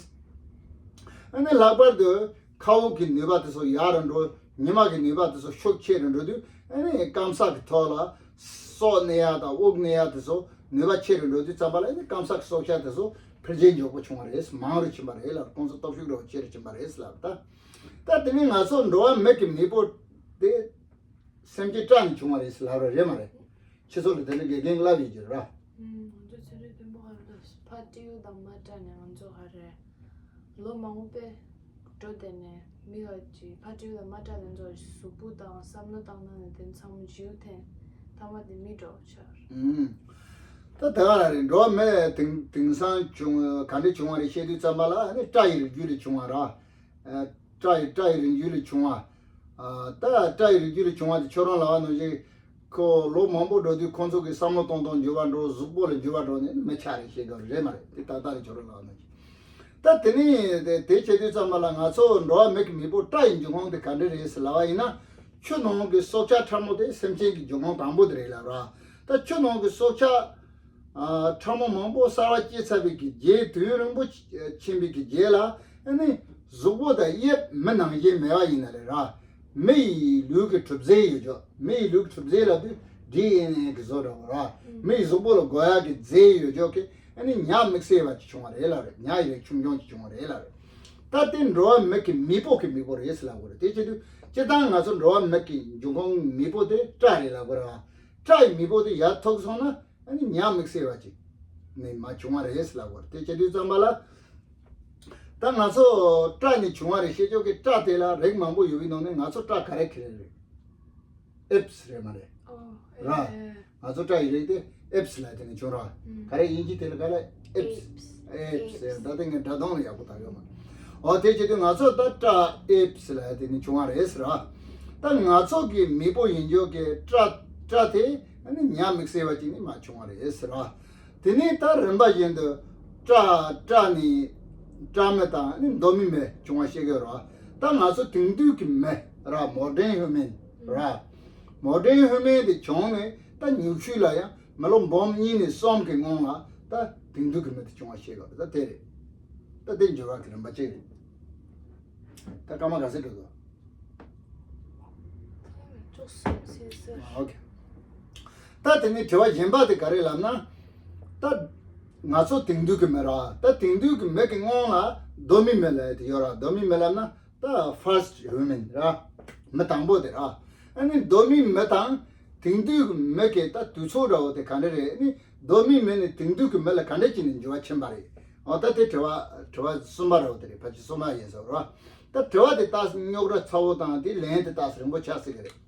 ཨ་ནི་ལྷག་པར་དུ་མཁའ་དབུགས་ཀྱི་ནུས་པ་དེ་ཚོ་ཡག་རུ་འགྲོ། ཉི་མ་གི་ནུས་པ་དེ་ཚོ་ཤུགས་ཆེ་རུ་འགྲོ་དུས་ཨ་ནི་སྐམ་ས་གི་ཐོག་ལ་སྲོག་གནས་ཡག་དང་དབུགས་གནས་ཡག་དེ་ཚོ་ནུས་པ་ཆེ་རུ་འགྲོ་དུས་ཙམ་པ་ལ་ཨ་ནི་སྐམ་ས་གི་སྲོག་ཆགས་དེ་ཚོ་འཕེལ་རྒྱས་མགྱོགས་པོ་བྱུང་བ་རེད། མང་རུ་ཕྱིན་པ་རེད་ལབ། ཁོང་ཚོ་སྟོབས་ཤུགས་འདྲ་བོ་ཆེ་རུ་ཕྱིན་པ་རེད་ལབ། ད་ད་དེ་ནས་ང་ཚོ་འགྲོ་བ་མི་གི་མེས་པོ་དེ་སེམས་ཅན་སྐྲག་ནས་བྱུང་བ་རེད་ལབ་ར་རེད་མ་རེད། ཁྱེད་ཚོ་ལ་དེ་འདྲ་དགེ་རྒན་ལབ་ཡོད་ཀྱི་རེད་ར། ང་ཚོ་ཚན་རིག་མཐོན་པོ་ཧ་རེ་ལ་ཕ་སྤྲེའུ་དང་མ་སྐྲག་ནས་ང་ཚོ་ཧ་རེ་ལོ་མང་པོ་དཔེ་འགྲོ་བསྡད་ནས་མི་ལ་ཅིག་ཕ་སྤྲེའུ་དང་མ་སྐྲག་དེ་ཚོ་གཟུགས་པོ་དང་བསམ་བློ་བཏང་ན་ནས་དེ་ཚང་མ་འཇིག་རྟེན་ཐ་མ་དེ་མི་འགྲོ་ཆགས། ཨུམ། ད་དེ་ག་རེད། འགྲོ་བ་མི་དེང་དེང་སང་བྱུང་ག་འདྲ་བྱུང་བ་རེད་བཤད་དུས་ཙམ་པ་ལ་ཨ་ནི་སྐྲ་ཡི་རིགས་རྒྱུད་ལས་བྱུང་བ་ར། ཨ། སྐྲ་ཡི་སྐྲ་ཡི་རིགས་རྒྱུད་ལས་བྱུང་བ། ཨ། ད་སྐྲ་ཡི་རིགས་རྒྱུད་ལས་བྱུང་བ་དེ་ཁྱོད་རང་ལབ་པ་ནང་བཞིན་ཁོ་ལོ་མང་པོ་འགྲོ་དུས་ཁོང་ཚོ་གི་བསམ་བློ་གཏོང་སྟངས་འགྱུར་བ་འགྲོ། གཟུགས་པོ་ལ་འགྱུར་བ་འགྲོ་ནས་མི་ཆགས་རེད་བཤད་དགོས་རེད་མ་རེད། དེ་ཏག་ཏག་རེད། ཁྱོད་རང་ལབ་པ་ནང་བཞིན། ད་དེ་ནས་དེ་དེ་བྱེད་དུས་ཙམ་པ་ལ་ང་ཚོ་འགྲོ་བ་མི་གི་མེས་པོ་སྐྲ་ཡི་འབྱུང་ཁུངས་དེ་ག་འདྲ་རེད་ཟེར་ལབ་པ་ཡིན་ན། ཆུ་ནང་གི་སྲོག་ཆགས་ཕྲ་མོ་དེ་སེམས་ཅན་གྱི་འབྱུང་ཁུངས་དང་པོ་དེ་རེད་ལབ་ར། ད་ཆུ་ནང་གི་སྲོག་ཆགས་ཨ། ཕྲ་མོ་མང་པོ་གསར་བ་སྐྱེས་ཚར་བའི་གི་རྗེས་དུས་ཡུན་རིང་པོ་ཕྱིན་པའི་གི་རྗེས་ལ་ཨ་ནི་གཟུགས་པོ་དང་དབྱིབས་མི་ནང་བཞིན་མེད་པ་ཡིན་ན་རེད་ར། མི་ཡི་ལུས་ཀྱི་གྲུབ་རྫས་ཡོད་ཅོག་མི་ཡི་ལུས་ཀྱི་གྲུབ་རྫས་ལབ་དུས་ཌི་ཨེན་ཨེ་གི་བཟོ་འདྲ་བོ་ར། མི་ཡི་གཟུགས་པོ་ལ་དགོས་ཡག་གི་རྫས་ཡོད་ཅོག་གི་ཨ་ནི་ཉ་དམིགས་བསལ་བ་ཅིག་བྱུང་བ་རེད་ལབ་རེད། ཉ་ཡི་རིགས་ཆུང་ཆུང་ཅིག་བྱུང་བ་རེད་ལབ་རེད། ད་དེ་འགྲོ་བ་མི་གི་མེས་པོ་གི་མེས་པོ་རེད་ཟེར་ལབ་དགོས་རེད། དེ་བྱེད་དུས་སྤྱིར་བཏང་ང་ཚོ་འགྲོ་བ་མི་གི་འབྱུང་ཁུངས་མེས་པོ་དེ་སྐྲ་རེད་ལབ་དགོས་རེད་བ། སྐྲ་ཡི་མེས་པོ་དེ་ཡར་ཐུག་སོང་ན་ཨ་ནི་ཉ་དམིགས་བསལ་བ་ཅིག་ནས་མར་བྱུང་བ་རེད་ཟེར་ལབ་དགོས་རེད། དེ་བྱེད་དུས་ཙམ་པ་ལ་ད་ང་ཚོ་སྐྲ་ནས་བྱུང་བ་རེད་བཤད་ཆོག་གི། སྐྲ་དེ་ལ་རིགས་མང་པོ་ཡོད་པའི་ནང་ནས་ང་ཚོ་སྐྲ་ག་རེ་ག་རེ་རེད། ཨེབས་རེད་མ་རེད། ཨོ། ར། ཨེ། ང་ཚོ་སྐྲ་ཡི་རིགས་དེ་ཨེབས་ལ་དེ་ནས་བྱུང་ར། ཨུམ། ག་རེ་དབྱིན་ཇི་དེ་ལ་ག་ལ་ཨེབས། ཨེབས། ཨེབས་ཟེར། ད་དེ་ངས་སྒྲ་གདངས་ལ་ཡག་པོ་བཏགས་ཡོད་མ་རེད། ཨོ་དེ་བྱེད་དུས་ང་ཚོ་ད་སྐྲ་ཨེབས་ལ་དེ་ནས་བྱུང་བ་རེད་ཟེར་ར། ད་ང་ཚོ་གི་མེས་པོ་ཡིན་ཆོག་གི་སྐྲ་སྐྲ་དེ་ཨ་ནི་ཉ་དམིགས་བསལ་བ་ཅིག་ནས་མར་བྱུང་བ་རེད་ཟེར་ར། དེ་ནས་ད་རིམ་པ་བཞིན་དུ་སྐྲ་སྐྲ་ནས་སྐྲ་མི་དང་ནི་མདོ་མི་མི་བྱུང་བ་ཤེས་དགོས་ར། ད་ང་ཚོ་དེང་དུས་ཀྱི་མི་ར། མོ་ཌན་ཧིའུ་མན་ར། མོ་ཌན་ཧིའུ་མན་དེ་བྱུང་ནས་ད་ཉུང་ཤོས་ལ་ཡང་མི་ལོ་འབུམ་གཉིས་ནས་གསུམ་གྱི་སྔོན་ལ་ད་དེང་དུས་ཀྱི་མི་དེ་བྱུང་བ་ཤེས་དགོས་ར། ད་དེ་རེད། ད་དེ་འགྱུར་བ་གི་རིམ་པ་གཅིག་རེད། ད་སྐར་མ་ག་ཚོད་འགྲོ་འདུག་ཅོག་སོང་ཟེར་ཟེར། ཨོ་ཁེ། ད་དེ་ནས་དྲི་བ་གཞན་པ་དེ་ག་རེ་ལབ་ན། ད་ང་ཚོ་དེང་དུས་ཀྱི་མི་ར། ད་དེང་དུས་ཀྱི་མི་གི་སྔོན་ལ་མདོ་མི་མི་ལབ་དེ་ཡོད་ར། མདོ་མི་མི་ལབ་ན་ད་ཕར་སི་ཊི་ཧིའུ་མན་ར། མི་དང་པོ་དེ་ར། ཨ་ནི་མདོ་མི་མི་དང་དེང་དུས་ཀྱི་མི་གི་ད་དུས་ཚོད་འདྲ་བོ་དེ་ག་འདྲ་རེད། ཨ་ནི་མདོ་མི་མི་ནས་དེང་དུས་ཀྱི་མི་ལ་ག་འདྲ་བྱས་ནས་འགྱུར་བ་ཕྱིན་པ་རེད། འོ་ད་དེ་དྲི་བ་དྲི་བ་གསུམ་པ་འདྲ་བོ་དེ་རེད། ཕལ་ཆེར་གསུམ་པ་ཡིན་ས་རེད། ད་དྲི་བ་དེ་ཏོག་ཙམ་རྙོག་དྲ་ཚ་བོ་དང་དེ་ལན་དེ་ཏོག་ཙམ་རིང་པོ་ཆགས་སྲིད་ཀྱི་རེད།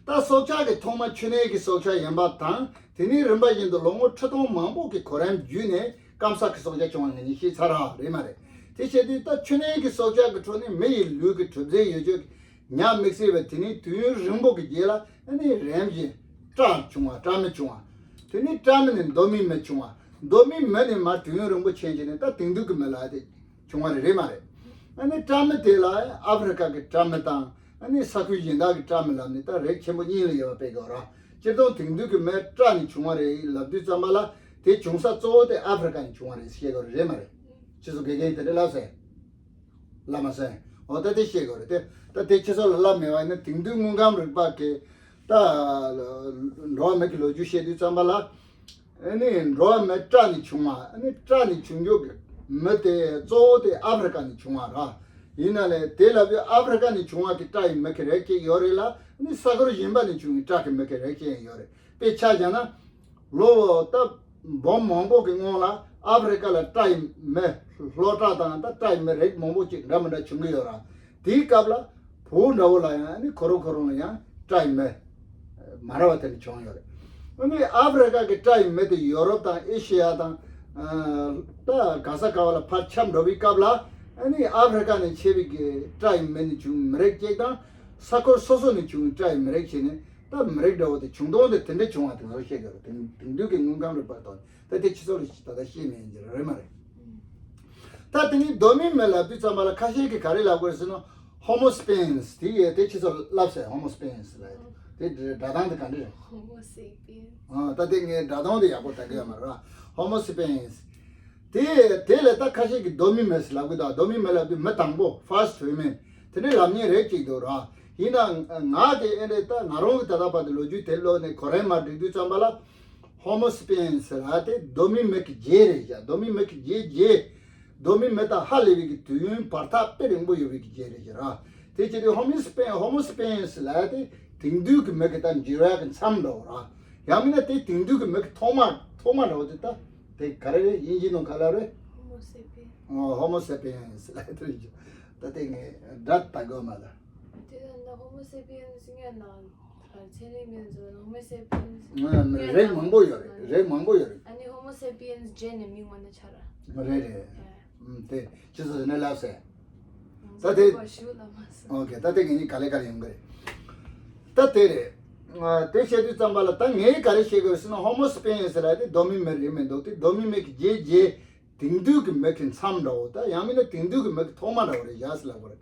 ད་སྲོག་ཆགས་ཀྱི་ཐོག་མ་ཆུ་གནས་ཀྱི་སྲོག་ཆགས་ཡིན་པ་དང་དེ་ནས་རིམ་པ་བཞིན་དུ་ལོ་ངོ་ཁྲི་སྟོང་མང་པོ་གི་གོ་རིམ་བརྒྱུད་ནས་སྐམ་ས་ཀྱི་སྲོག་ཆགས་བྱུང་བ་ངེད་གཉིས་ཤེས་ཚར་བ་རེད་མ་རེད། དེ་བྱས་དུས་ད་ཆུ་གནས་ཀྱི་སྲོག་ཆགས་ཀྱི་ཁྲོད་ནས་མི་ཡི་ལུས་ཀྱི་གྲུབ་རྫས་ཡོད་ཆོག་གི་ཉ་དམིགས་བསལ་བའི་དེ་ནས་དུས་ཡུན་རིང་པོ་གི་རྗེས་ལ་ཨ་ནི་རིམ་བཞིན་སྐྲ་བྱུང་བ། སྐྲ་མི་བྱུང་བ། དེ་ནས་སྐྲ་མི་ནས་མདོ་མི་མི་བྱུང་བ། མདོ་མི་མི་ནས་མར་དུས་ཡུན་རིང་པོ་ཕྱིན་བྱས་ནས་ད་དེང་དུས་ཀྱི་མི་ལ་དེ་བྱུང་བ་རེད་མ་རེད། ཨ་ནི་སྐྲ་མི་དེ་ལ་ཨ་ཧྥེ་རི་ཁ་གི་སྐྲ་མི་དང་ཨ་ནི་ས་ཁུལ་གཞན་དག་གི་སྐྲ་མི་ལབ་ནས་ད་རིགས་ཆེན་པོ་གཉིས་ལ་དབྱེ་བ་སྤེལ་དགོས་ར། སྤྱིར་བཏང་དེང་དུས་ཀྱི་མི་སྐྲ་ནས་བྱུང་བ་རེད་ལབ་དུས་ཙམ་པ་ལ་དེ་བྱུང་ས་གཙོ་བོ་དེ་ཨ་ཧྥེ་རི་ཁ་ནས་བྱུང་བ་རེད་ཤེས་དགོས་རེད་མ་རེད། ཁྱེད་ཚོ་དགེ་རྒན་དེ་འདྲ་ལབ་སོང་། ལབ་མ་སོང་། འོ་ད་དེ་ཤེས་དགོས་རེད་དེ། ད་དེ་ཁྱེད་ཚོ་ལ་ལབ་མེད་པ་ཡིན་ན་དེང་དུས་དངོས་ཁམས་རིག་པ་གི་ད་འགྲོ་བ་མི་གི་ལོ་རྒྱུས་བཤད་དུས་ཙམ་པ་ལ། ཨ་ནི་འགྲོ་བ་མི་སྐྲ་ནས་བྱུང་བ། ཨ་ནི་སྐྲ་ནས་བྱུང་རྒྱུ་གི་མི་དེ་གཙོ་བོ་དེ་ཨ་ཧྥེ་རི་ཁ་ནས་བྱུང་བ་ར། ཡིན་ན་ལས་དེ་ལབ་དུས་ཨ་ཧྥེ་རི་ཁ་ནས་བྱུང་བ་གི་སྐྲ་ཡི་མི་གི་རིགས་ཅིག་ཡོད་རེད་ལ། ཨ་ནི་ས་ཁུལ་གཞན་པ་ནས་བྱུང་བའི་སྐྲ་གི་མི་གི་རིགས་ཅིག་ཡང་ཡོད་རེད། དཔེ་ཆ་བཞག་ན། ལོ་ད་འབུམ་མང་པོ་གི་སྔོན་ལ་ཨ་ཧྥེ་རི་ཁ་ལ་སྐྲ་ཡི་མི་ལྷོ་སྐྲ་དང་ད་སྐྲ་ཡི་མི་རིགས་མང་པོ་ཅིག་འདྲ་མི་འདྲ་བྱུང་གི་ཡོད་ར། དེའི་སྐབས་ལ་བོད་འདྲ་བོ་ལ་ཡང་ཨ་ནི་ཁོ་རང་ཁོ་རང་ལ་ཡང་ སྐྲ་ཡི་མི་མ་ར་བ་དེ་འདྲ་བྱུང་ཡོད་རེད། ཨ་ནི་ཨ་ཧྥེ་རི་ཀ་གི་སྐྲ་ཡི་མི་དེ་ཡོ་རོབ་དང་ཨེ་ཤེ་ཡ་དང་ཨ་ད་ག་ས་ག་བ་ལ་ཕར་ཁྱབ་འགྲོ་བའི་སྐབས་ལ། ཨ་ནི་ཨ་ཧྥེ་རི་ཀ་ནས་མཆེད་པའི་གི་སྐྲ་ཡི་མི་ནས་བྱུང་མི་རིགས་གཅིག་དང་། ས་ཁུལ་སོ་སོ་ནས་བྱུང་སྐྲ་ཡི་མི་རིགས་བྱས་ནས་ད་མི་རིགས་འདྲ་བོ་དེ་བྱུང་སྟངས་དེ་དེ་འདྲ་བྱུང་བ་དེ་ཚོ་བཤད་ཀྱི་རེད། དེང་དེང་དུས་ཀྱི་དངོས་ཁམས་རིག་པ་དང་ད་དེ་ཁྱེད་ཚོ་ལ་ད་ལྟ་བཤད་མེད་ཀྱི་རེད་མ་རེད། ད་དེ་ནི་གདོད་མའི་མི་ལབ་དུས་ཙམ་པ་ལ་ཁ་ཤས་ཀྱིས་ག་རེ་ལབ་དགོས་ཟེར་ན། Homo sapiens དེ་ཡི་དེ་ཁྱེད་ཚོ་ལབ་ཟེར། Homo sapiens ལབ་དེ་སྒྲ་གདངས་དེ་ག་འདྲ་རེད། Homo sapiens ཨ་ད་དེ་ངའི་སྒྲ་གདངས་དེ་ཡག་པོ་ལྟ་གི་ཡོད་མ་རེད། Homo sapiens དེ་དེ་ལས་ད་ཁ་ཤས་ཀྱིས་གདོད་མའི་མི་ཟེར་ལབ་གི་འདུག་གདོད་མའི་མི་ལབ་དུས་མི་དང་པོ་first human དེ་འདྲའི་ལབ་མཁན་རེད་ཅིག་འདུག་ར། ཡིན་ན་ང་དེ་ཨེ་འདྲའི་ད་ང་རང་གི་ད་ལྟ་བར་དུ་ལོ་རྒྱུས་དེ་ཀློག་ནས་གོ་རིམ་མར་བསྒྲིགས་དུས་ཙམ་པ་ལ། Homo sapiens ལབ་དེ་གདོད་མའི་མི་གི་རྗེས་རེད་བཞག་གདོད་མའི་མི་གི་རྗེས་རྗེས། གདོད་མའི་མི་དང་ཧ་ལས་པའི་གི་དུས་ཡུན་བར་ཐག་དཔེ་རིང་པོ་ཡོད་པའི་གི་རྗེས་རེད་བཞག་ར། དེ་བྱས་དུས་Homo sapiens Homo sapiens ལབ་དེ་དེང་དུས་ཀྱི་མི་གི་ད་འགྱུར་བ་གི་མཚམས་འདྲ་བོ་ར། ཡང་མིན་ན་དེ་དེང་དུས་ཀྱི་མི་གི་ཐོག་མ་ཐོག་མ་འདྲ་བོ་དེ་ད་དེ་ག་རེ་རེད། དབྱིན་ཇིའི་ནང་ག་ལབ་རེད། Homo sapiens ཨོ་Homo sapiens ལབ་དེ་རེད་བཞག་ད་དེ་ངས་སྒྲ་ལྟ་དགོས་མ་ལ། དེ་ལ་ན་Homo sapiens ངས་ན། ཚན་རིག་མི་འཛོལ་Homo sapiens ང་མི་རིགས་མང་པོ་ཡོད་རེད། རིགས་མང་པོ་ཡོད་རེད། ཨ་ནི་Homo sapiens རྗེས་ནས་མིང་ངོ་ནས་ཆགས་ར། རེད་རེད། ཨ་ཨུམ་དེ་ཅི་ཟེར་ནས་ལབ་ཟེར། ད་དེ་ཞུ་ལ་མ་ཟེར། ཨོ་ཁེ་ད་དེ་ངེད་གཉིས་ག་ལེ་ག་ལེ་ཡོང་གི་རེད། ད་དེ་རེད། ཨ་དེ་བཤད་དུས་ཙམ་པ་ལ་ད་ངས་ག་རེ་བཤད་གི་རེད་ཟེར་ན་Homo sapiens ཟེར་ལ་དེ་གདོད་མའི་མི་རེད་མི་འདུག་དེ་གདོད་མའི་མི་གི་རྗེས་རྗེས། དེང་དུས་ཀྱི་མི་གི་མཚམས་འདྲ་བོ་ད་ཡང་མིན་ན་དེང་དུས་ཀྱི་མི་གི་ཐོག་མ་འདྲ་བོ་རེད་བཞག་ཟེར་ལབ་པ་རེད།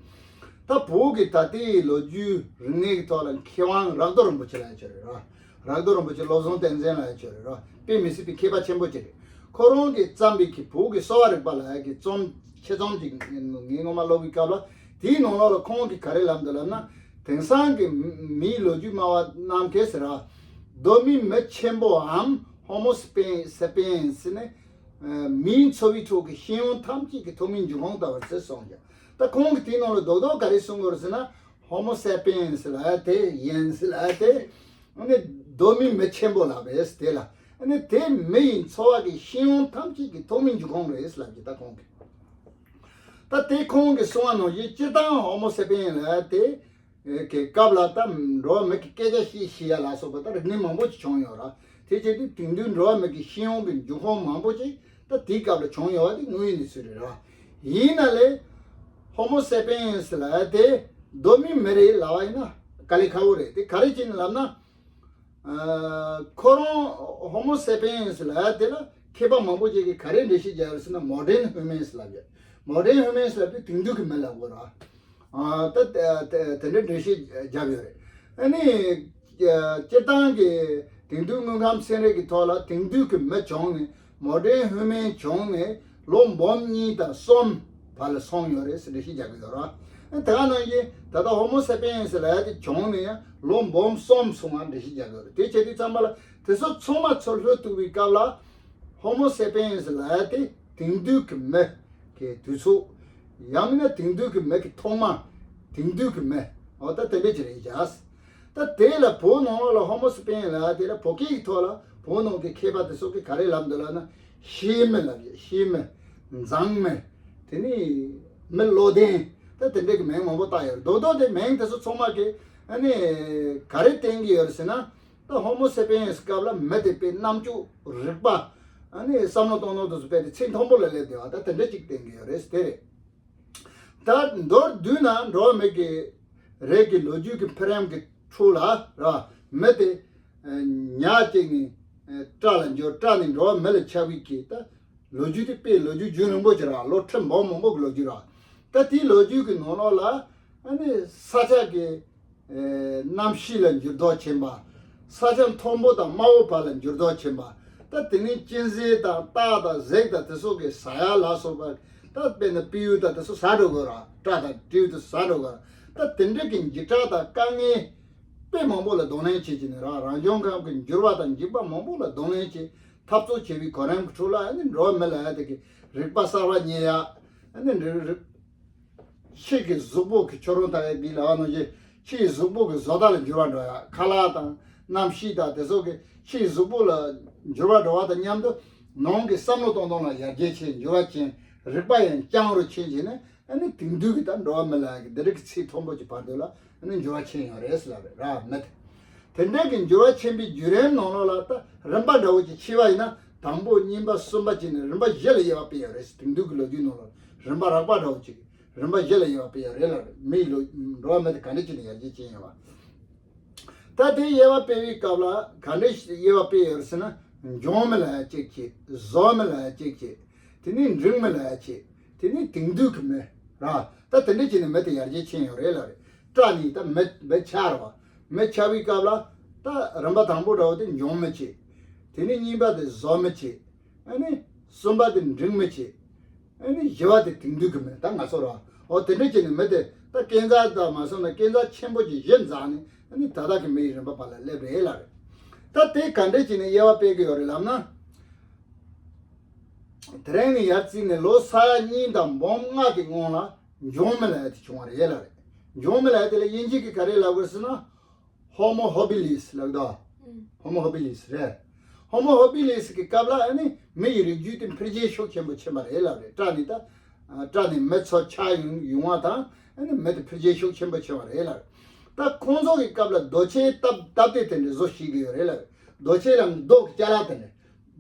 ད་བོད་ཀྱི་ད་ལྟའི་ལོ་རྒྱུས་རིག་གནས་ཀྱི་ཐོག་ལ་མཁས་དབང་རག་རྡོར་རིན་པོ་ཆེ་ལབ་ཡ་ཅིག་ཡོད་རེད་ར། རག་རྡོར་རིན་པོ་ཆེ་བློ་བཟང་བསྟན་འཛིན་ལབ་ཡ་ཅིག་ཡོད་རེད་ར། དཔེ་མི་སྲིད་པའི་མཁས་པ་ཆེན་པོ་ཅིག་རེད། ཁོ་རང་གིས་བརྩམས་པའི་གི་བོད་ཀྱི་གསོ་བ་རིག་པ་ལབ་ཡ་གི་རྩོམ་ཆེད་རྩོམ་ཅིག་ངས་སྔོན་མ་ཀློག་པའི་སྐབས་ལ་དེའི་ནང་ལོགས་ལ་ཁོང་གིས་ག་རེ་ལབ་འདུག་ལབ་ན། དེང་སང་གི་མིའི་ལོ་རྒྱུས་སྨྲ་བ་རྣམས་ཀྱིས་ཟེར་བ། གདོད་མའི་མི་ཆེན་པོའམ་Homo sapiens ནི། མིའི་འཚོ་བའི་ཁྲོད་ཀྱི་ཤེས་ཡོན་ཐམས་ཅད་ཀྱི་ཐོག་མའི་འབྱུང་ཁུངས་ལྟ་བུར་ཟེར་གསུངས་ཀྱང་། ད་ཁོང་གིས་དེའི་ནང་ལ་རྡོག་རྡོག་ག་རེ་གསུངས་ཡོད་རེད་ཟེར་ན། Homo sapiens ལབ་དེ་ཡིན་ཟེར་ལབ་དེ། ཨ་ནི་གདོད་མའི་མི་ཆེན་པོ་ལབ་པས་དེ་ལ། ཨ་ནི་དེ་མི་ཡི་འཚོ་བ་གི་ཤེས་ཡོན་ཐམས་ཅད་ཀྱི་ཐོག་མའི་འབྱུང་ཁུངས་རེད་ལབ་ཀྱི་ད་ཁོང་གིས། ད་དེ་ཁོང་གིས་གསུངས་པ་ནང་བཞིན་སྤྱིར་བཏང་Homo sapiens ལབ་དེ། གི་སྐབས་ལ་ད་འགྲོ་བ་མི་གི་སྐད་ཆ་བཤད་ཤེས་ཡ་ལ་སོགས་པ་ད་རིག་གནས་མང་པོ་ཅིག་བྱུང་ཡོད་ར། དེ་བྱས་དུས་དེང་དུས་འགྲོ་བ་མི་གི་ཤེས་ཡོན་གྱི་འབྱུང་ཁུངས་མང་པོ་ཅིག་ད་དེའི་སྐབས་ལ་བྱུང་ཡོད་པ་དེ་དངོས་ཡོད་གནས་ཚུལ་རེད་ར། ཡིན་ན་ལས་Homo sapiens ལབ་དེ་གདོད་མའི་མི་རེད་ལབ་པ་ཡིན་ན་དཀའ་ལས་ཁག་པོ་རེད། དེ་ག་རེ་བྱས་ནས་ལབ་ན། ཨ་ཁོ་རང་Homo sapiens ལབ་དེ་ལ་མཁས་པ་མང་པོ་ཅིག་གིས་ག་རེ་འགྲེལ་བཤད་རྒྱག་ཡོད་ཟེར་ན་modern humans ལབ་ཡོད། Modern humans ལབ་དུས་དེང་དུས་ཀྱི་མི་ལབ་དགོས་ར། ཨ་ད་དེ་དེ་འདྲའི་འགྲེལ་བཤད་བརྒྱབ་ཡོད་རེད། ཨ་ནི་སྤྱིར་བཏང་གི་དེང་དུས་དངོས་ཁམས་ཚན་རིག་གི་ཐོག་ལ་དེང་དུས་ཀྱི་མི་བྱུང་ནས་modern human བྱུང་ནས་ལོ་འབུམ་གཉིས་དང་གསུམ་བར་ལ་སོང་ཡོད་རེད་ཟེར་འགྲེལ་བཤད་རྒྱག་གི་ཡོད་རེད། དེ་ག་ནང་བཞིན་ད་ལྟ་Homo sapiens ལབ་ཡ་དེ་བྱུང་ནས་ཡང་ལོ་འབུམ་གསུམ་སོང་བ་འགྲེལ་བཤད་རྒྱག་གི་ཡོད་རེད། དེ་བྱས་དུས་ཙམ་པ་ལ་དེ་ཚོ་ཚང་མ་ཚུར་ལྷོད་ཐུབ་པའི་སྐབས་ལ་Homo sapiens ལབ་ཡ་དེ་དེང་དུས་ཀྱི་མི་གི་དུས་ཚོད། ཡང་མིན་ན་དེང་དུས་ཀྱི་མི་གི་ཐོག་མ། དེང་དུས་ཀྱི་མི། འོ་ད་དེ་འདྲ་ཅིག་རེད་བཞག་ད་དེ་ལ་བོད་ནང་ལོགས་ལ་Homo sapiens ལབ་དེ་ལ་བོད་སྐད་ཀྱི་ཐོག་ལ་བོད་ནང་གི་མཁས་པ་དེ་ཚོ་གིས་ག་རེ་ལབ་འདུག་ལབ་ན། ཤེས་མི་ལབ་ཀྱི། ཤེས་མི། མཛངས་མི། དེ་ནི་མི་བློ་ལྡན། ད་དེ་འདྲ་གི་མིང་མང་པོ་བཏགས་ཡོད་རེད། རྡོག་རྡོག་དེ་མིང་དེ་ཚོ་ཚང་མ་གིས་ཨ་ནི་ག་རེ་བསྟན་གྱི་ཡོད་རེད་ཟེར་ན། ད་Homo sapiens སྐབས་ལ་མི་དེ་དཔེ་རྣམ་དཔྱོད་རིག་པ། ཨ་ནི་བསམ་བློ་གཏོང་སྟངས་དེ་ཚོ་དཔེ་དེ་ཚད་མཐོན་པོ་ལ་སླེབས་བསྡད་པ་ད་དེ་འདྲ་ཅིག་བསྟན་གྱི་ཡོད་རེད་དེ་རེད། ད་མདོར་བསྡུས་ན་འགྲོ་བ་མི་གི་རིགས་ཀྱི་ལོ་རྒྱུས་ཀྱི་འཕེལ་རིམ་གྱི་ཁྲོད་ལ་ར་མི་དེ་ཉག་གཅིག་ནས་སྤྲ་ལ་འགྱུར། སྤྲ་ནས་འགྲོ་བ་མི་ལ་ཆགས་པའི་གི་ད་ལོ་རྒྱུས་དེ་དཔེ་ལོ་རྒྱུས་རྒྱུན་རིང་པོ་ཅིག་ར། ལོ་ཁྲི་འབུམ་མང་པོ་གི་ལོ་རྒྱུས་ར། ད་དེའི་ལོ་རྒྱུས་ཀྱི་ནང་ལོགས་ལ་ཨ་ནི་ས་ཆ་གི་ཨེ་གནམ་གཤིས་ལ་འགྱུར་ལྡོག་ཕྱིན་པ། ས་ཆ་མཐོན་པོ་དང་དམའ་བོ་བར་ལ་འགྱུར་ལྡོག་ཕྱིན་པ། ད་དེ་ནས་གཅན་གཟན་དང་སྟག་དང་གཟིག་དང་དེ་ཚོ་གི་ཟ་ཡ་ལ་སོགས་པ། ད་དཔེར་ན་སྤྲེའུ་དང་དེ་ཚོ་ཟ་འགྲོ་གི་ར། སྤྲ་དང་སྤྲེའུ་དེ་ཟ་འགྲོ་གི་ར། ད་དེ་འདྲ་གི་འཇིགས་སྐྲག་དང་དཀའ་ངལ་དཔེ་མང་པོ་ལ་གདོང་ལེན་བྱེད་ཀྱི་ནི་ར། རང་བྱུང་ཁམས་ཀྱི་འགྱུར་བ་དང་འཇིགས་པ་མང་པོ་ལ་གདོང་ལེན་བྱེད་འཐབ་རྩོད་བྱེད་པའི་གོ་རིམ་གྱི་ཁྲོད་ལ་ཨ་ནི་འགྲོ་བ་མི་ལ་ཡ་དེ་གི་རིག་པ་གསར་བ་རྙེད་ཡ། ཨ་ནི་རིག་རིག་ཕྱི་གི་གཟུགས་པོ་གི་ཁྱོད་རང་ད་ག་འདི་ལ་ཨ་ནོ་ཞེས་ཕྱི་ཡི་གཟུགས་པོ་གི་བཟོ་ལྟ་ལ་འགྱུར་བ་འགྲོ་ཡ། ཁ་ལག་དང་གནམ་གཤིས་དང་དེ་ཚོ་གི་ཕྱི་ཡི་གཟུགས་པོ་ལ་འགྱུར་བ་འགྲོ་བ་དང་མཉམ་དུ་ནང་གི་བསམ་བློ་གཏོང་སྟངས་ལ་ཡར་རྒྱས་ཕྱིན། འགྱུར་བ་ཕྱིན། རིག་པ་ཡང་སྐྱང་རུ་ཕྱིན་བྱས་ནས་ཨ་ནི་དེང་དུས་ཀྱི་ད་འགྲོ་བ་མི་ལ་གི་འདི་རིགས་ཀྱི་ཚད་མཐོན་པོ་གྱི་བར་དུ་ལ་ཨ་ནི་འགྱུར་བ་ཕྱིན་ཡོད་རེད་ཟེར་ལབ་རེད་ར། མི་དེ་ དེ་འདྲའི་གི་འགྱུར་བ་ཆེན་པོའི་བརྒྱུད་རིམ་ནང་ལོགས་ལ་ད་རིམ་པ་འདྲ་བོ་ཅིག་ཕྱེ་བ་ཡིན་ན། དང་པོ་གཉིས་པ་གསུམ་པ་བྱས་ནས་རིམ་པ་བཞི་ལ་དབྱེ་བ་སྤེལ་ཡོད་རེད། དེང་དུས་ཀྱི་ལོ་རྒྱུས་ནང་ལོགས་རིམ་པ་རགས་པ་འདྲ་བོ་ཅིག་རིམ་པ་བཞི་ལ་དབྱེ་བ་སྤེལ་ཡོད་རེད་ལབ་རེད། མིའི་ལོ་འགྲོ་བ་མི་དེ་ག་འདྲ་བྱས་ནས་ཡར་རྒྱས་ཕྱིན་ཡོད་པ། ད་དེ་དབྱེ་བ་སྤེལ་བའི་སྐབས་ལ་ག་འདྲ་ཞིག་དབྱེ་བ་སྤེལ་ཡོད་རེད་ཟེར་ན། འབྱུང་མི་ལབ་ཡ་གཅིག་བྱས། བཟོ་མི་ལབ་ཡ་གཅིག་བྱས། དེ་ནས་འབྲིང་མི་ལབ་ཡ་བྱས། དེ་ནས་དེང་དུས་ཀྱི་མི་ར། ད་དེ་འདྲ་བྱས་ནས་མི་དེ་ཡར་རྒྱས་ཕྱིན་ཡོད་རེད་ལབ་རེད། སྐྲག་ནས་ད་མི་མི་ཆགས་རེད་བ། མི་ཆགས་པའི་སྐབས་ལ་ད་རིམ་པ་དང་པོ་འདྲ་བོ་དེ་འབྱུང་མི་བྱས། དེ་ནས་གཉིས་པ་དེ་བཟོ་མི་བྱས། ཨ་ནི་གསུམ་པ་དེ་འབྲིང་མི་བྱས། ཨ་ནི་བཞི་བ་དེ་དེང་དུས་ཀྱི་མི། ད་ང་ཚོ་ར། འོ་དེ་འདྲ་བྱས་ནས་མི་དེ་ད་སྐས་འཛེག་དང་མ་སོང་ན་སྐས་འཛེག་ཆེན་པོ་ཅིག་བཞི་འཛེགས་ནས། ཨ་ནི་ད་ལྟ་གི་མི་ཡི་རིམ་པ་བར་ལ་སླེབས་རེད་ལབ་རེད། ད་དེ་ག་འདྲ་བྱས་ནས་དབྱེ་བ་སྤེལ་གི་ཡོད་རེད་ལབ་ན། དེ་རིང་ནས་ཡར་བརྩིས་ནས་ལོ་ས་ཡ་གཉིས་དང་འབུམ་ལྔ་གི་སྔོན་ལ་འབྱུང་མི་ལབ་ཡ་དེ་བྱུང་བ་རེད་ལབ་རེད། འབྱུང་མི་ལབ་ཡ་དེ་ལ་དབྱིན་ཇི་གི་ག་རེ་ལབ་དགོས་ཟེར་ན། Homo habilis ལབ་དོ། ཨུམ། Homo habilis རེད། Homo habilis གི་སྐབས་ལ་ཨ་ནི་མི་ཡི་རིགས་རྒྱུད་དེ་འཕེལ་རྒྱས་ཤུགས་ཆེན་པོ་ཕྱིན་པ་རེད་ལབ་རེད། སྐྲག་ནས་ད། ཨ། སྐྲག་ནས་མི་ཚོ་ཆགས་ཡོང་ཡོང་བ་དང་། ཨ་ནི་མི་དེ་འཕེལ་རྒྱས་ཤུགས་ཆེན་པོ་ཕྱིན་པ་རེད་ལབ་རེད། ད་ཁོང་ཚོ་གི་སྐབས་ལ་རྡོ་ཆས་སྟབས་སྟབས་བདེ་དེ་འདྲ་བཟོ་ཤེས་ཀྱི་ཡོད་རེད་ལབ་རེད། རྡོ་ཆས་ལ་རྡོ་གི་ཅ་ལག་དེ་འདྲ།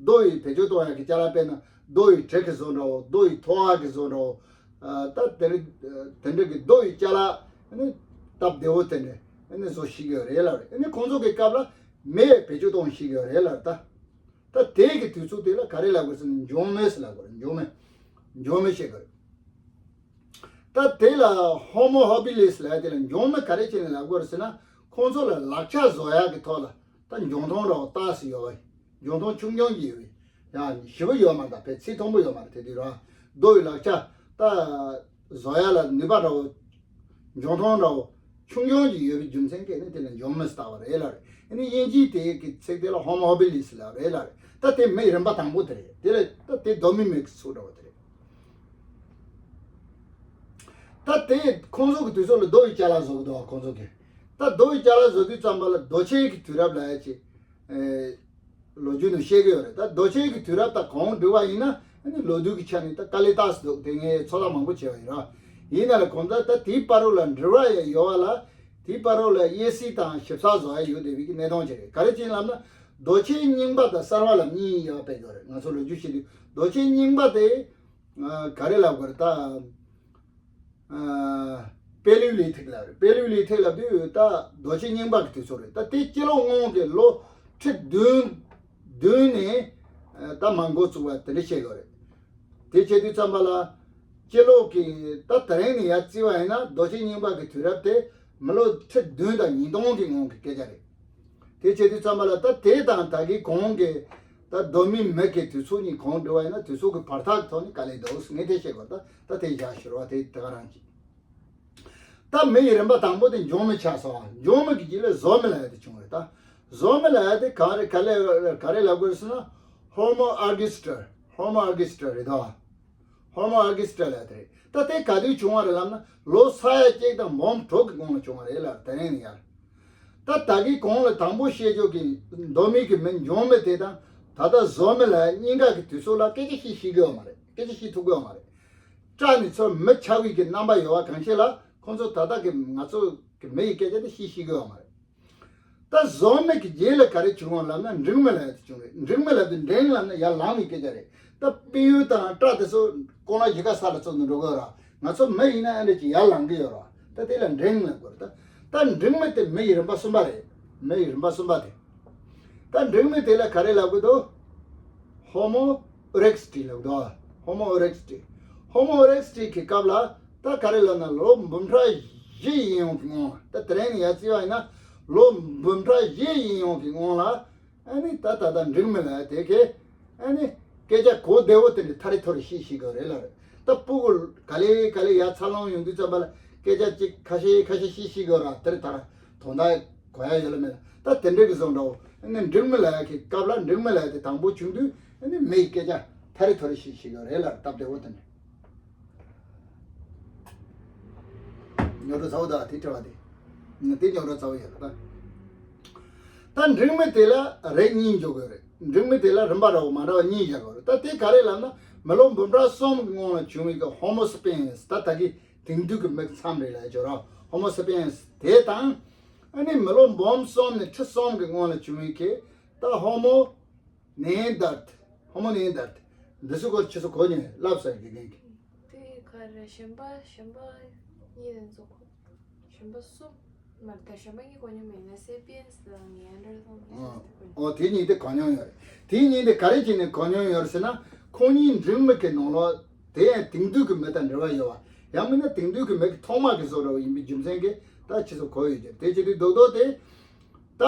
རྡོ་ཡི་བེད་སྤྱོད་གཏོང་ཡག་གི་ཅ་ལག། དཔེར་ན་རྡོ་ཡི་གྲི་གི་བཟོ་འདྲ་བོ། རྡོ་ཡི་ཐོ་བ་གི་བཟོ་འདྲ་བོ། ཨ། ད་དེ་འདྲ་དེ་འདྲ་གི་རྡོ་ཡི་ཅ་ལག་ཨ་ནི་སྟབས་བདེ་བོ་དེ་འདྲ་ཨ་ནི་བཟོ་ཤེས་ཀྱི་ཡོད་རེད་ལབ་རེད། ཨ་ནི་ཁོང་ཚོ་གི་སྐབས་ལ་མེ་བེད་སྤྱོད་གཏོང་ཤེས་ཀྱི་ཡོད་རེད་ལབ་རེད། ད་ད་དེ་གི་དུས་ཚོད་དེ་ལ་ག་རེ་ལབ་དགོས་ཟེར་ན། འབྱུང་མི་ཟེར་ལབ་དགོས་རེད། འབྱུང་མི། འབྱུང་མི་བཤད་དགོས་རེད། ད་དེ་ལ་Homo habilis ལབ་ཡ་དེ་ལ་འབྱུང་མི་ག་རེ་བྱས་ནས་ལབ་དགོས་རེད་ཟེར་ན། ཁོང་ཚོ་ལ་ལག་ཆ་བཟོ་ཡག་གི་ཐོག་ལ་ད་འབྱུང་ཐུང་འདྲ་བོ་ཏོག་ཙམ་ཡོད་པ། འབྱུང་ཐུང་ཆུང་ཆུང་ཅིག་ཡོད་པ། ཡང་ཞེ་པོ་ཡོད་མ་རེད། ད་དཔེ་ཚད་མཐོན་པོ་ཡོད་མ་རེད། དེ་དུས་ར་རྡོ་ཡི་ལག་ཆ་ད་བཟོ་ཡག་ལ་ནུས་པ་འདྲ་བོ། འབྱུང་ཐུང་འདྲ་བོ་ཆུང་ཆུང་ཅིག་ཡོད་པའི་རྒྱུ་མཚན་གྱིས་ནི་དེ་ལ་འབྱུང་མི་ཟེར་བ་རེད་ལབ་རེད། ཨ་ནི་དབྱིན་ཇིའི་དེ་གི་ཚིག་དེ་ལ་Homo habilis ལབ་རེད་ལབ་རེད། ད་དེ་མི་རིམ་པ་དང་པོ་དེ་རེད། དེ་ལ་ད་དེ་གདོད་མའི་མི་གི་ཚུལ་འདྲ་བོ་དེ་རེད། ད་དེ་ཁོང་ཚོ་གི་དུས་ཚོད་ལ་རྡོ་ཡི་ཅ་ལག་བཟོ་གི་འདུག་ཁོང་ཚོ་གི། ད་རྡོ་ཡི་ཅ་ལག་བཟོ་དུས་ཙམ་པ་ལ་རྡོ་ཆས་ཀྱི་དུས་རབས་ལབ་ཡ་ཅིག་ཨེ། ལོ་རྒྱུས་ནང་བཤད་ཀྱི་ཡོད་རེད། ད་རྡོ་ཆས་ཀྱི་དུས་རབས་དང་གོང་བསྒྲིགས་པ་ཡིན་ན། ཨ་ནི་ལོ་རྒྱུས་ཀྱི་ཆ་ནས་ད་དཀའ་ལས་ཏོག་ཙམ་འདུག་དེ་ངས་ཚོད་ལྟ་མང་པོ་བྱས་པ་ཡིན་ར། ཡིན་ན་ལ་གང་ལྟར་ད་དེའི་བར་རོ་ལ་འབྲེལ་བ་ཡང་ཡོད་པ་ལ། དེའི་བར་རོ་ལ་དབྱེ་གསེས་དང་ཞིབ་ཚགས་བཟོ་ཡ་ཡོད་བསྡད་པའི་གནད་དོན་ཅིག་རེད། ག་རེ་བྱས་ལབ་ན། རྡོ་ཆས་རྙིང་པ་དང་གསར་བ་ལ་གཉིས་དབྱེ་བ་སྤེལ་གྱི་ཡོད་རེད། ང་ཚོ་ལོ་རྒྱུས་བཤད་དུས་རྡོ་ཆས་རྙིང་པ་དེ། ཨ། ག་རེ་ལབ་དགོས་རེད་ད། ཨ། པེ་ལི་ལི་ཐིག་ལབ་རེད། པེ་ལི་ལི་ཐིག་ལབ་དུས་ད་རྡོ་ཆས་རྙིང་པ་གི་དུས་ཚོད་རེད། ད་དེ་སྤྱི་ལོ་སྔོན་གྱི་ལོ་ཁྲི་བདུན། བདུན་ནས་ཨ། ད་མར་འགོ་བཙུགས་པ་དེ་འདྲ་བཤད་དགོས་རེད། དེ་བྱེད་དུས་ཙམ་པ་ལ་སྤྱི་ལོ་གི་ད་དེ་རིང་ནས་ཡར་བརྩིས་པ་ཡིན་ན། རྡོ་ཆས་རྙིང་པ་གི་དུས་རབས་དེ་མི་ལོ་ཁྲི་བདུན་དང་ཉིས་སྟོང་གི་སྔོན་གྱི་སྐད་ཆ་རེད། དེ་བྱེད་དུས་ཙམ་པ་ལ་ད་དེ་དང་ད་གིན་གོང་གི་ད་གདོད་མའི་མི་གི་དུས་ཚོད་གཉིས་གོང་བསྒྲིགས་པ་ཡིན་ན། དུས་ཚོད་ཀྱི་བར་ཐག་གི་ཐོག་ནས་དཀའ་ལས་འདུག་ངས་དེ་བཤད་དགོས། ད་ད་དེ་བཞག་ཞུ་རོགས། དེ་དེ་ག་རང་གཅིག་ད་མི་ཡི་རིམ་པ་དང་པོ་དེ་འབྱུང་མི་ཆགས་སོང་། འབྱུང་མི་གི་རྗེས་ལ་བཟོ་མི་ལབ་ཡ་དེ་བྱུང་རེད། ད་བཟོ་མི་ལབ་ཡ་དེ་ག་རེ་ག་ལེ་ག་རེ་ལབ་དགོས་ཟེར་ན། Homo ergaster། Homo ergaster རེད་དོ། Homo ergaster ལབ་དེ་རེད། ད་དེ་ག་དུས་བྱུང་བ་རེད་ལབ་ན། ལོ་ས་ཡ་གཅིག་དང་འབུམ་དྲུག་གི་གོང་ལ་བྱུང་བ་རེད་ལབ། དེ་རིང་ནས་ཡར། ད་ད་གིན་གོང་ལ་དང་པོ་བཤད་ཕྱོགས་ཀྱི་གདོད་མའི་གི་མི་འབྱུང་མི་དེ་དང་ད་ལྟ་བཟོ་མི་ལབ་ཡ་གཉིས་ཀ་གི་དུས་ཚོད་ལ་སྐད་ཆ་བཤད་ཤེས་ཀྱི་ཡོད་མ་རེད། སྐད་ཆ་བཤད་ཐུབ་ཀྱི་ཡོད་མ་རེད། སྐྲག་ནས་ཚུར་མི་ཆགས་པའི་གི་རྣམ་པ་ཡོད་པ་གང་ཞིག་ལ། ཁོང་ཚོ་ད་ལྟ་གི་ང་ཚོ་གི་མི་ཡི་སྐད་ཆ་དེ་བཤད་ཤེས་ཀྱི་ཡོད་མ་རེད། ད་བཟོ་མི་གི་རྗེས་ལ་ག་རེ་བྱུང་བ་ལབ་ན། འབྲིང་མི་ལབ་ཡ་དེ་བྱུང་རེད། འབྲིང་མི་ལབ་དུས་འབྲིང་ལབ་ན་ཡར་ལངས་པའི་སྐད་ཆ་རེད། ད་དཔལ་ཡུལ་དང་སྐྲ་དེ་ཚོ་ལྐོག་ལ་གཞིས་ཀ་ས་ལ་བཙུགས་ནས་འགྲོ་གི་ཡོད་ར། ང་ཚོ་མི་ཡིན་ན་ཨ་འདྲ་ཅིག་ཡར་ལངས་གི་ཡོད་ར། ད་དེ་ལ་འབྲིང་ལབ་དགོས་རེད། ད་ད་འབྲིང་མི་དེ་མི་ཡི་རིམ་པ་གསུམ་པ་རེད། མི་ཡི་རིམ་པ་གསུམ་པ་དེ། ད་འབྲིང་མི་དེ་ལ་ག་རེ་ལབ་གི་འདུག Homo erectus ལབ་འདུག Homo erectus། Homo erectus གི་སྐབས་ལ་ད་ག་རེ་ལབ་ན། ལོ་འབུམ་ཕྲག་བཞི་ཡིན་ཡོང་གི་སྔོན། ད་དེ་རིང་ནས་ཡར་བརྩིས་པ་ཡིན་ན། ལོ་འབུམ་ཕྲག་བཞི་ཡིན་ཡོང་གི་སྔོན་ལ། ཨ་ནི་ད་ད་ལྟ་འབྲིང་མི་ལབ་ཡ་དེ་གི་ཨ་ནི་སྐད་ཆ་གོ་བདེ་བོ་དེ་འདྲ་ཐ་རེ་ཐོ་རེ་བཤད་ཤེས་དགོས་རེད་ལབ་རེད། ད་སྤུ་གུ་ག་ལེ་ག་ལེ་ཡར་འཚར་ལོངས་ཡོང་དུས་ཙམ་པ་ལ་སྐད་ཆ་གཅིག་ཁ་ཤས་ཁ་ཤས་བཤད་ཤེས་དགོས་ར། དེ་རེད། ད་ར་དོན་དག་གོ་ཡ་ཡོད་ལ་མེད་ལ། ད་དེ་འདྲ་གི་བཟོ་འདྲ་བོ། ཨ་ནི་འབྲིང་མི་ལབ་ཡ་གི་སྐབས་ལ། འབྲིང་མི་ལབ་ཡ་དེ་དང་པོ་བྱུང་དུས་ཨ་ནི་མི་ཡི་སྐད་ཆ་ཐ་རེ་ཐོ་རེ་བཤད་ཤེས་དགོས་རེད་ལབ་རེད། སྟབས་བདེ་བོ་དེ་འདྲ། རྙོག་དྲ་ཚ་བོ་དག་དེ་བྲལ་བ་དེ། དེ་རྙོག་དྲ་ཚ་བོ་ཡོད་རེད་ད། ད་འབྲིང་མི་དེ་ལ་རིགས་གཉིས་འཇོག་གི་རེད། འབྲིང་མི་དེ་ལ་རིམ་པ་འདྲ་བོ་མ་འདྲ་བ་གཉིས་བཞག་གི་རེད། ད་དེ་ག་རེ་ལབ་ན། མི་ལོ་འབུམ་ཕྲག་གསུམ་གྱི་སྔོན་ལ་བྱུང་བའི་གི་Homo sapiens། ད་ད་གི་དེང་དུས་ཀྱི་མི་མཚམས་རེད་ལབ་ཡ་ཅིག་ཡོད་ར། Homo sapiens དེ་དང་། ཨ་ནི་མི་ལོ་འབུམ་གསུམ་ནས་ཁྲི་གསུམ་གྱི་སྔོན་ལ་བྱུང་བའི་གི་ད་ཧོ་མོ་ནེའན་དར་ཐི། ཧོ་མོ་ནེའན་དར་ཐི་འདི་ཚོ་སྐོར་ཁྱེད་ཚོ་གོ་མྱོང་ཡོད། ལབ་ས་དགེ་རྒན་གྱིས། དེ་ག་རེ་གཞན་པ་གཞན་པ་གཉིས་ལ་འཛུགས་གོ་གཞན་པ་གསུམ་མ་རེད། ད་གཞན་པ་གཉིས་གོ་མྱོང་མེད་ན་སེ་པི་ཡན་སི་དང་ནེའན་དར་ཐི་ལ་ངའི་ཨན་ཌར་ཐི་ལ་ངའི་ཨོ་ཨོ་དེ་གཉིས་དེ་གོ་མྱོང་ཡོད་རེད། དེ་གཉིས་དེ་ག་རེ་བྱས་ནས་གོ་མྱོང་ཡོད་རེད་ཟེར་ན། ཁོང་གཉིས་འབྲིང་མི་གི་ནང་ལོགས་དེ་ཡང་དེང་དུས་ཀྱི་མི་དང་འབྲེལ་བ་ཡོད་པ། ཡང་མིན་ན་དེང་དུས་ཀྱི་མི་གི་ཐོག་མ་གི་བཟོ་འདྲ་བ་ཡིན་པའི་རྒྱུ་མཚན་གྱིས་ད་ཁྱེད་ཚོ་གོ་ཡོད་ཀྱི་རེད། དེ་བྱེད་དུས་རྡོག་རྡོག་དེ་ད་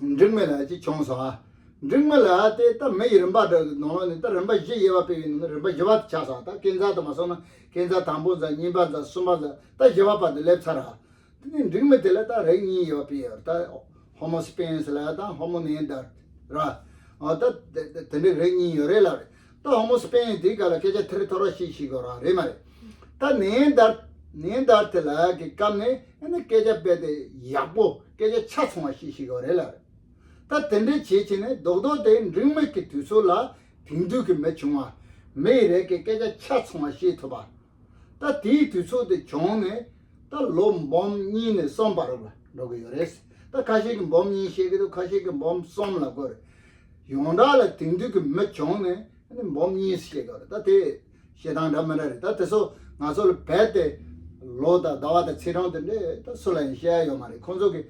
འབྲིང་མི་ལ་ཅིག་བྱུང་སོང་ཨ། འབྲིང་མི་ལ་དེ་ད་མི་ཡི་རིམ་པ་འདྲ་གི་ནང་ལོགས་ནས་ད་རིམ་པ་བཞི་དབྱེ་བ་སྤེལ་བའི་ནང་ནས་རིམ་པ་བཞི་པ་དེ་ཆགས་སོང་། ད་སྐས་འཛེག་དུ་མ་སོང་ན་སྐས་འཛེག་དང་པོ་འཛེག་གཉིས་པ་འཛེག་གསུམ་པ་འཛེག་ད་བཞི་པ་བར་དུ་སླེབས་ཚར་ཨ། དེ་ནས་འབྲིང་མི་དེ་ལ་ད་རིགས་གཉིས་ཡོད་པའི་ཡོད་ད། ཧོ་མོ་སེ་པི་ཡན་སི་ལ་དང་ཧོ་མོ་ནེའན་དར་ཐི་ར། ཨ་ད་དེ་དེ་འདྲའི་རིགས་གཉིས་ཡོད་རེད་ལབ་རེད། ད་ཧོ་མོ་སེ་པི་ཡན་སི་དེའི་སྐབས་ལ་སྐད་ཆ་ཐེ་རེ་ཐོ་རེ་ཞིག་ཤེས་དགོས་ར་རེད་མ་རེད། ད་ནེའན་དར་ནེའན་དར་ཐི་ལ་གི་སྐབས་ནས་ཨ་ནི་སྐད་ཆ་རྦད་དེ་ཡག་པོ་སྐད་ཆ་ཆ་ཚང་བ་ཞིག་ཤེས་དགོས་རེད་ལབ་རེད། ད་དེ་འདྲའི་བྱེད་བྱེད་ནས་རྡོག་རྡོག་དེ་འབྲིང་མི་གི་དུས་ཚོད་ལ་དེང་དུས་ཀྱི་མི་བྱུང་བ། མི་ཡི་རིགས་ཀྱི་སྐད་ཆ་ཆ་ཚང་བ་ཤེས་ཐུབ་པ། ད་དེའི་དུས་ཚོད་དེ་བྱུང་ནས་ད་ལོ་འབུམ་གཉིས་ནས་གསུམ་བར་ལ་འགྲོ་གི་ཡོད་རེད། ད་ཁ་ཤས་ཀྱིས་འབུམ་གཉིས་བཤད་ཀྱི་འདུག་ཁ་ཤས་ཀྱིས་འབུམ་གསུམ་ལབ་ཀྱི་ཡོད་རེད། ཡོངས་གྲགས་ལ་དེང་དུས་ཀྱི་མི་བྱུང་ནས་ཨ་ནི་འབུམ་གཉིས་བཤད་ཀྱི་ཡོད་རེད། ད་དེ་བཤད་སྟངས་འདྲ་མི་འདྲ་རེད། ད་དེ་ཚོ་ང་ཚོ་ལ་རྦད་དེ་ལོ་དང་ཟླ་བ་དང་ཚེས་གྲངས་དེ་འདྲས་ད་སུ་ལ་ཡང་བཤད་ཡ་ཡོད་མ་རེད། ཁོང་ཚོ་གིས་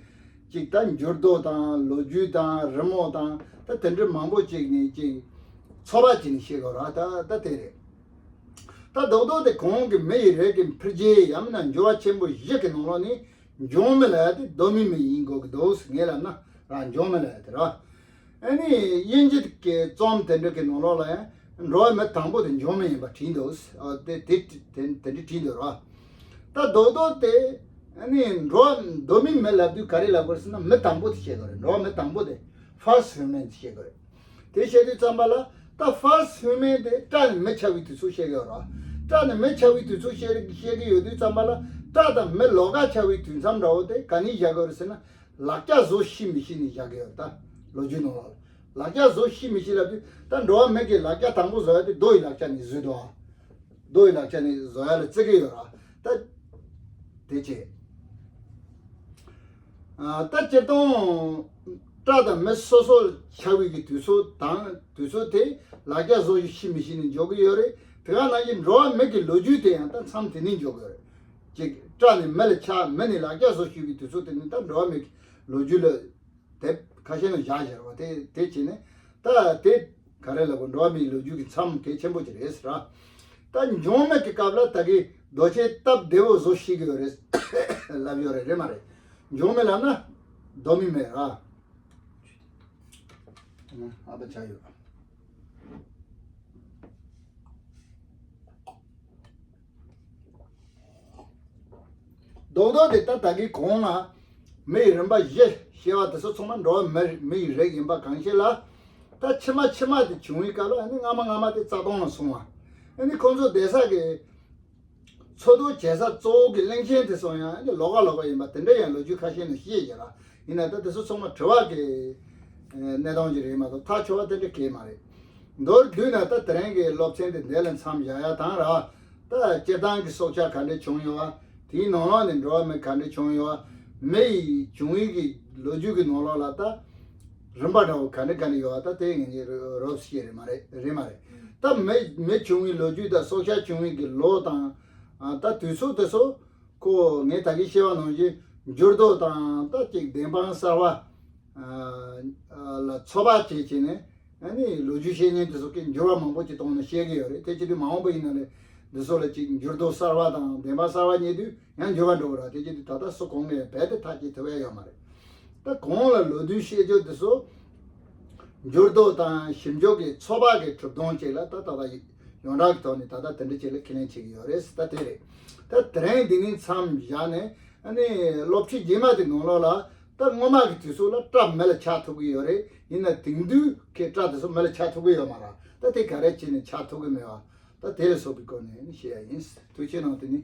ཅིག་ད་འགྱུར་ལྡོག་དང་ལོ་རྒྱུས་དང་རི་མོ་དང་ད་དེ་འདྲ་མང་པོ་ཅིག་ནས་ཅིག་ཚོད་དཔག་བྱས་ནས་བཤད་ཀྱི་ཡོད་རེད། ད་ད་དེ་རེད། ད་རྡོག་རྡོག་དེ་གོང་གི་མི་ཡི་རིགས་ཀྱི་འཕེལ་རྒྱས་ཡང་མིན་ན་འགྱུར་བ་ཆེན་པོ་བཞི་གི་ནང་ལོགས་ནས་འབྱུང་མི་ལབ་ཡ་དེ་གདོད་མའི་མི་ཡིན་དགོས་ཀྱི་འདུག་ངས་ལབ་ན་ར་འབྱུང་མི་ལབ་ཡ་དེ་ར། ཨ་ནི་དབྱིན་ཇི་གི་རྩོམ་དེ་འདྲ་གི་ནང་ལོགས་ལ་ཡང་འགྲོ་བ་མི་དང་པོ་དེ་འབྱུང་མི་ཡིན་པ་བྲིས་འདུག་ཨ་དེ་དེ་དེ་དེ་འདྲ་བྲིས་འདུག་ར། ད་རྡོག་རྡོག་དེ་ཨ་ནི་འགྲོ་བ་གདོད་མའི་མི་ལབ་དུས་ག་རེ་ལབ་དགོས་ཟེར་ན་མི་དང་པོ་དེ་བཤད་དགོས་རེད། འགྲོ་བ་མི་དང་པོ་དེ་first human་དེ་བཤད་དགོས་རེད། དེ་བཤད་དུས་ཙམ་པ་ལ་ད་first human དེ་སྐྲ་ནས་མི་ཆགས་པའི་དུས་ཚོད་བཤད་ཀྱི་ཡོད་རེད། སྐྲ་ནས་མི་ཆགས་པའི་དུས་ཚོད་བཤད་བཤད་ཀྱི་ཡོད་དུས་ཙམ་པ་ལ་སྐྲ་དང་མི་ལོགས་ཀ་ཆགས་པའི་དུས་མཚམས་འདྲ་བོ་དེ་ག་ནས་བཞག་གི་ཡོད་རེད་ཟེར་ན། ལག་ཆ་བཟོ་ཤེས་མི་ཤེས་ནས་བཞག་གི་ཡོད་རེད། ད་ལོ་རྒྱུས་ནང་ལ་ལག་ཆ་བཟོ་ཤེས་མི་ཤེས་ལབ་དུས་ད་འགྲོ་བ་མི་གི་ལག་ཆ་དང་པོ་བཟོ་ཡ་དེ་རྡོ་ཡི་ལག་ཆ་ནས་བཟོས་འདུག་ཨ། རྡོ་ཡི་ལག་ཆ་ནས་བཟོ་ཡ་ལ་བརྩི་གི་ཡོད་ར། ད་དེ་བྱས། ཨ་ད་སྤྱིར་བཏང་སྐྲ་དང་མི་སོ་སོ་ཆགས་པའི་གི་དུས་ཚོད་དང་དུས་ཚོད་དེ་ལག་ཆ་བཟོ་ཤེས་མི་ཤེས་ནས་འཇོག་གི་ཡོད་རེད། དེ་ག་ནང་བཞིན་འགྲོ་བ་མི་གི་ལོ་རྒྱུས་དེ་ཡང་ད་མཚམས་དེ་ནས་འཇོག་གི་ཡོད་རེད། ཅིག་སྐྲ་ནས་མི་ལ་ཆགས་མི་ནས་ལག་ཆ་བཟོ་ཤེས་པའི་དུས་ཚོད་དེ་ནི་ད་འགྲོ་བ་མི་གི་ལོ་རྒྱུས་ལ། དེབ་ཁ་ཤས་ནང་བཞག་བཞག་པ་དེ་དེ་བྱས་ནས་ད་དེ་ག་རེ་ལབ་དགོས། འགྲོ་བ་མིའི་ལོ་རྒྱུས་ཀྱི་མཚམས་གལ་ཆེན་པོ་ཅིག་རེད་ཟེར་ར། ད་འབྱུང་མི་གི་སྐབས་ལ་ད་གི་རྡོ་ཆས་སྟབས་བདེ་བོ་བཟོ་ཤེས་ཀྱི་ཡོད་རེད་ལབ་ཡོད་རེད། རེད་མ་རེད། འབྱུང་མི་ལབ་ན་གདོད་མའི་མི་ར། ཨ་ད་ཆ་ཡོད། རྡོག་རྡོག་དེ་ད་ད་གི་གོང་ལ་མི་ཡི་རིམ་པ་བཞི་བཤད་པ་དེ་ཚོ་ཚང་མ་འགྲོ་བ་མི་མི་ཡི་རིགས་ཡིན་པ་གང་ཤེས་ལ། ད་ཕྱི་མ་ཕྱི་མ་དེ་བྱུང་བའི་སྐབས་ལ་ཨ་ནི་སྔ་མ་སྔ་མ་དེ་རྩ་སྟོང་ལ་སོང་བ། ཨ་ནི་ཁོང་ཚོ་བསྡད་ས་གི་འཚོ་སྡོད་བྱེད་ས་གཙོ་བོ་གི་གླིང་ཆེན་དེ་ཚོ་ཡང་ཨ་ནི་ལོགས་ཀ་ལོགས་ཀ་ཡིན་པ་དེ་འདྲ་ཡང་ལོ་རྒྱུས་ཁ་ཤས་ནས་བཤད་ཡོད་ལ། ཡིན་ན་ད་དེ་ཚོ་ཚང་མ་དྲི་བ་གི་གནས་སྟངས་ཅིག་རེད་མ་གཏོགས་ཐག་ཆོད་པ་དེ་འདྲ་གང་ཡང་མ་རེད། མདོར་བསྡུས་ན་ད་དེ་རིང་གི་སློབ་ཚན་དེ་འདི་ལ་མཚམས་བཞག་ཡ་དང་ར། ད་སྤྱིར་བཏང་གི་སྲོག་ཆགས་ག་འདྲ་བྱུང་ཡོད་པ། དེའི་ནང་ལོགས་ནས་འགྲོ་བ་མི་ག་འདྲ་བྱུང་ཡོད་པ། མི་ཡི་བྱུང་ཡུལ་གྱི་ལོ་རྒྱུས་ཀྱི་ནང་ལོགས་ལ་ད་རིམ་པ་འདྲ་བོ་ག་འདྲ་ག་འདྲ་ཡོད་པ་ད་དེ་ངས་རོབ་ཤེས་རེད་མ་རེད། རེད་མ་རེད། ད་མི་མི་བྱུང་བའི་ལོ་རྒྱུས་དང་སྲོག་ཆགས་བྱུང་བའི་གི་ལོ་དང་ཨ་ད་དུས་ཚོད་དེ་ཚོ། ཁོ་ངས་ད་གིན་བཤད་པ་ནང་བཞིན་འགྱུར་ལྡོག་དང་ད་ཅིག་བདེན་དཔང་གསར་བ་ལ་ཚོད་དཔག་བྱས་བྱས་ནས་ཨ་ནི་ལོ་རྒྱུས་བཤད་མཁན་དེ་ཚོ་གིས་འགྱུར་བ་མང་པོ་ཅིག་གཏོང་ནས་བཤད་ཀྱི་ཡོད་རེད། དེ་བྱེད་དུས་མ་འོངས་པ་ཡིན་ན་ལས་འདི་ཚོ་ལ་ཅིག་འགྱུར་ལྡོག་གསར་བ་དང་བདེན་དཔང་གསར་བ་རྙེད་དུས་ཡང་འགྱུར་བ་འགྲོ་གི་རེད། དེ་བྱེད་དུས་ད་ལྟ་སུ་གང་གིས་རྦད་དེ་ཐག་གཅོད་ཐུབ་ཡ་ཡོད་མ་རེད། ད་གོང་ལ་ལོ་རྒྱུས་བཤད་རྒྱུ་དེ་ཚོ་འགྱུར་ལྡོག་དང་ཞིབ་འཇུག་གི་ཚོད་དཔག་གི་གྲུབ་དོན་ཅིག་ལ་ད་ད་ལྟ་ཡོངས་གྲགས་ཀྱི་ཐོག་ནས་ད་ལྟ་དེ་འདྲ་ཅིག་ལ་ཁས་ལེན་བྱེད་ཀྱི་ཡོད་རེད། ད་དེ་རེད། ད་དེ་རིང་འདི་ནས་མཚམས་བཞག་ནས་ཨ་ནི་སློབ་ཁྲིད་རྗེས་མ་དེ་ནང་ལོགས་ལ་ད་སྔོན་མ་གི་དུས་ཚོད་ལ་སྐྲ་མི་ལ་ཆགས་ཐུབ་ཀྱི་ཡོད་རེད། ཡིན་ན་དེང་དུས་ཀྱི་སྐྲ་དེ་ཚོ་མི་ལ་ཆགས་ཐུབ་ཀྱི་ཡོད་མ་རེད། ད་དེ་ག་རེ་བྱས་ནས་ཆགས་ཐུབ་ཀྱི་མེད་པ་ད་དེ་ལ་སོགས་པའི་སྐོར་ནས་ཨ་ནི་བཤད་ཡ་ཡིན། ཐུགས་རྗེ་གནང་། དེ་ནི་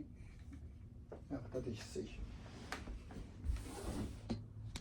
ད་དེ་ཞིག་སྲིད།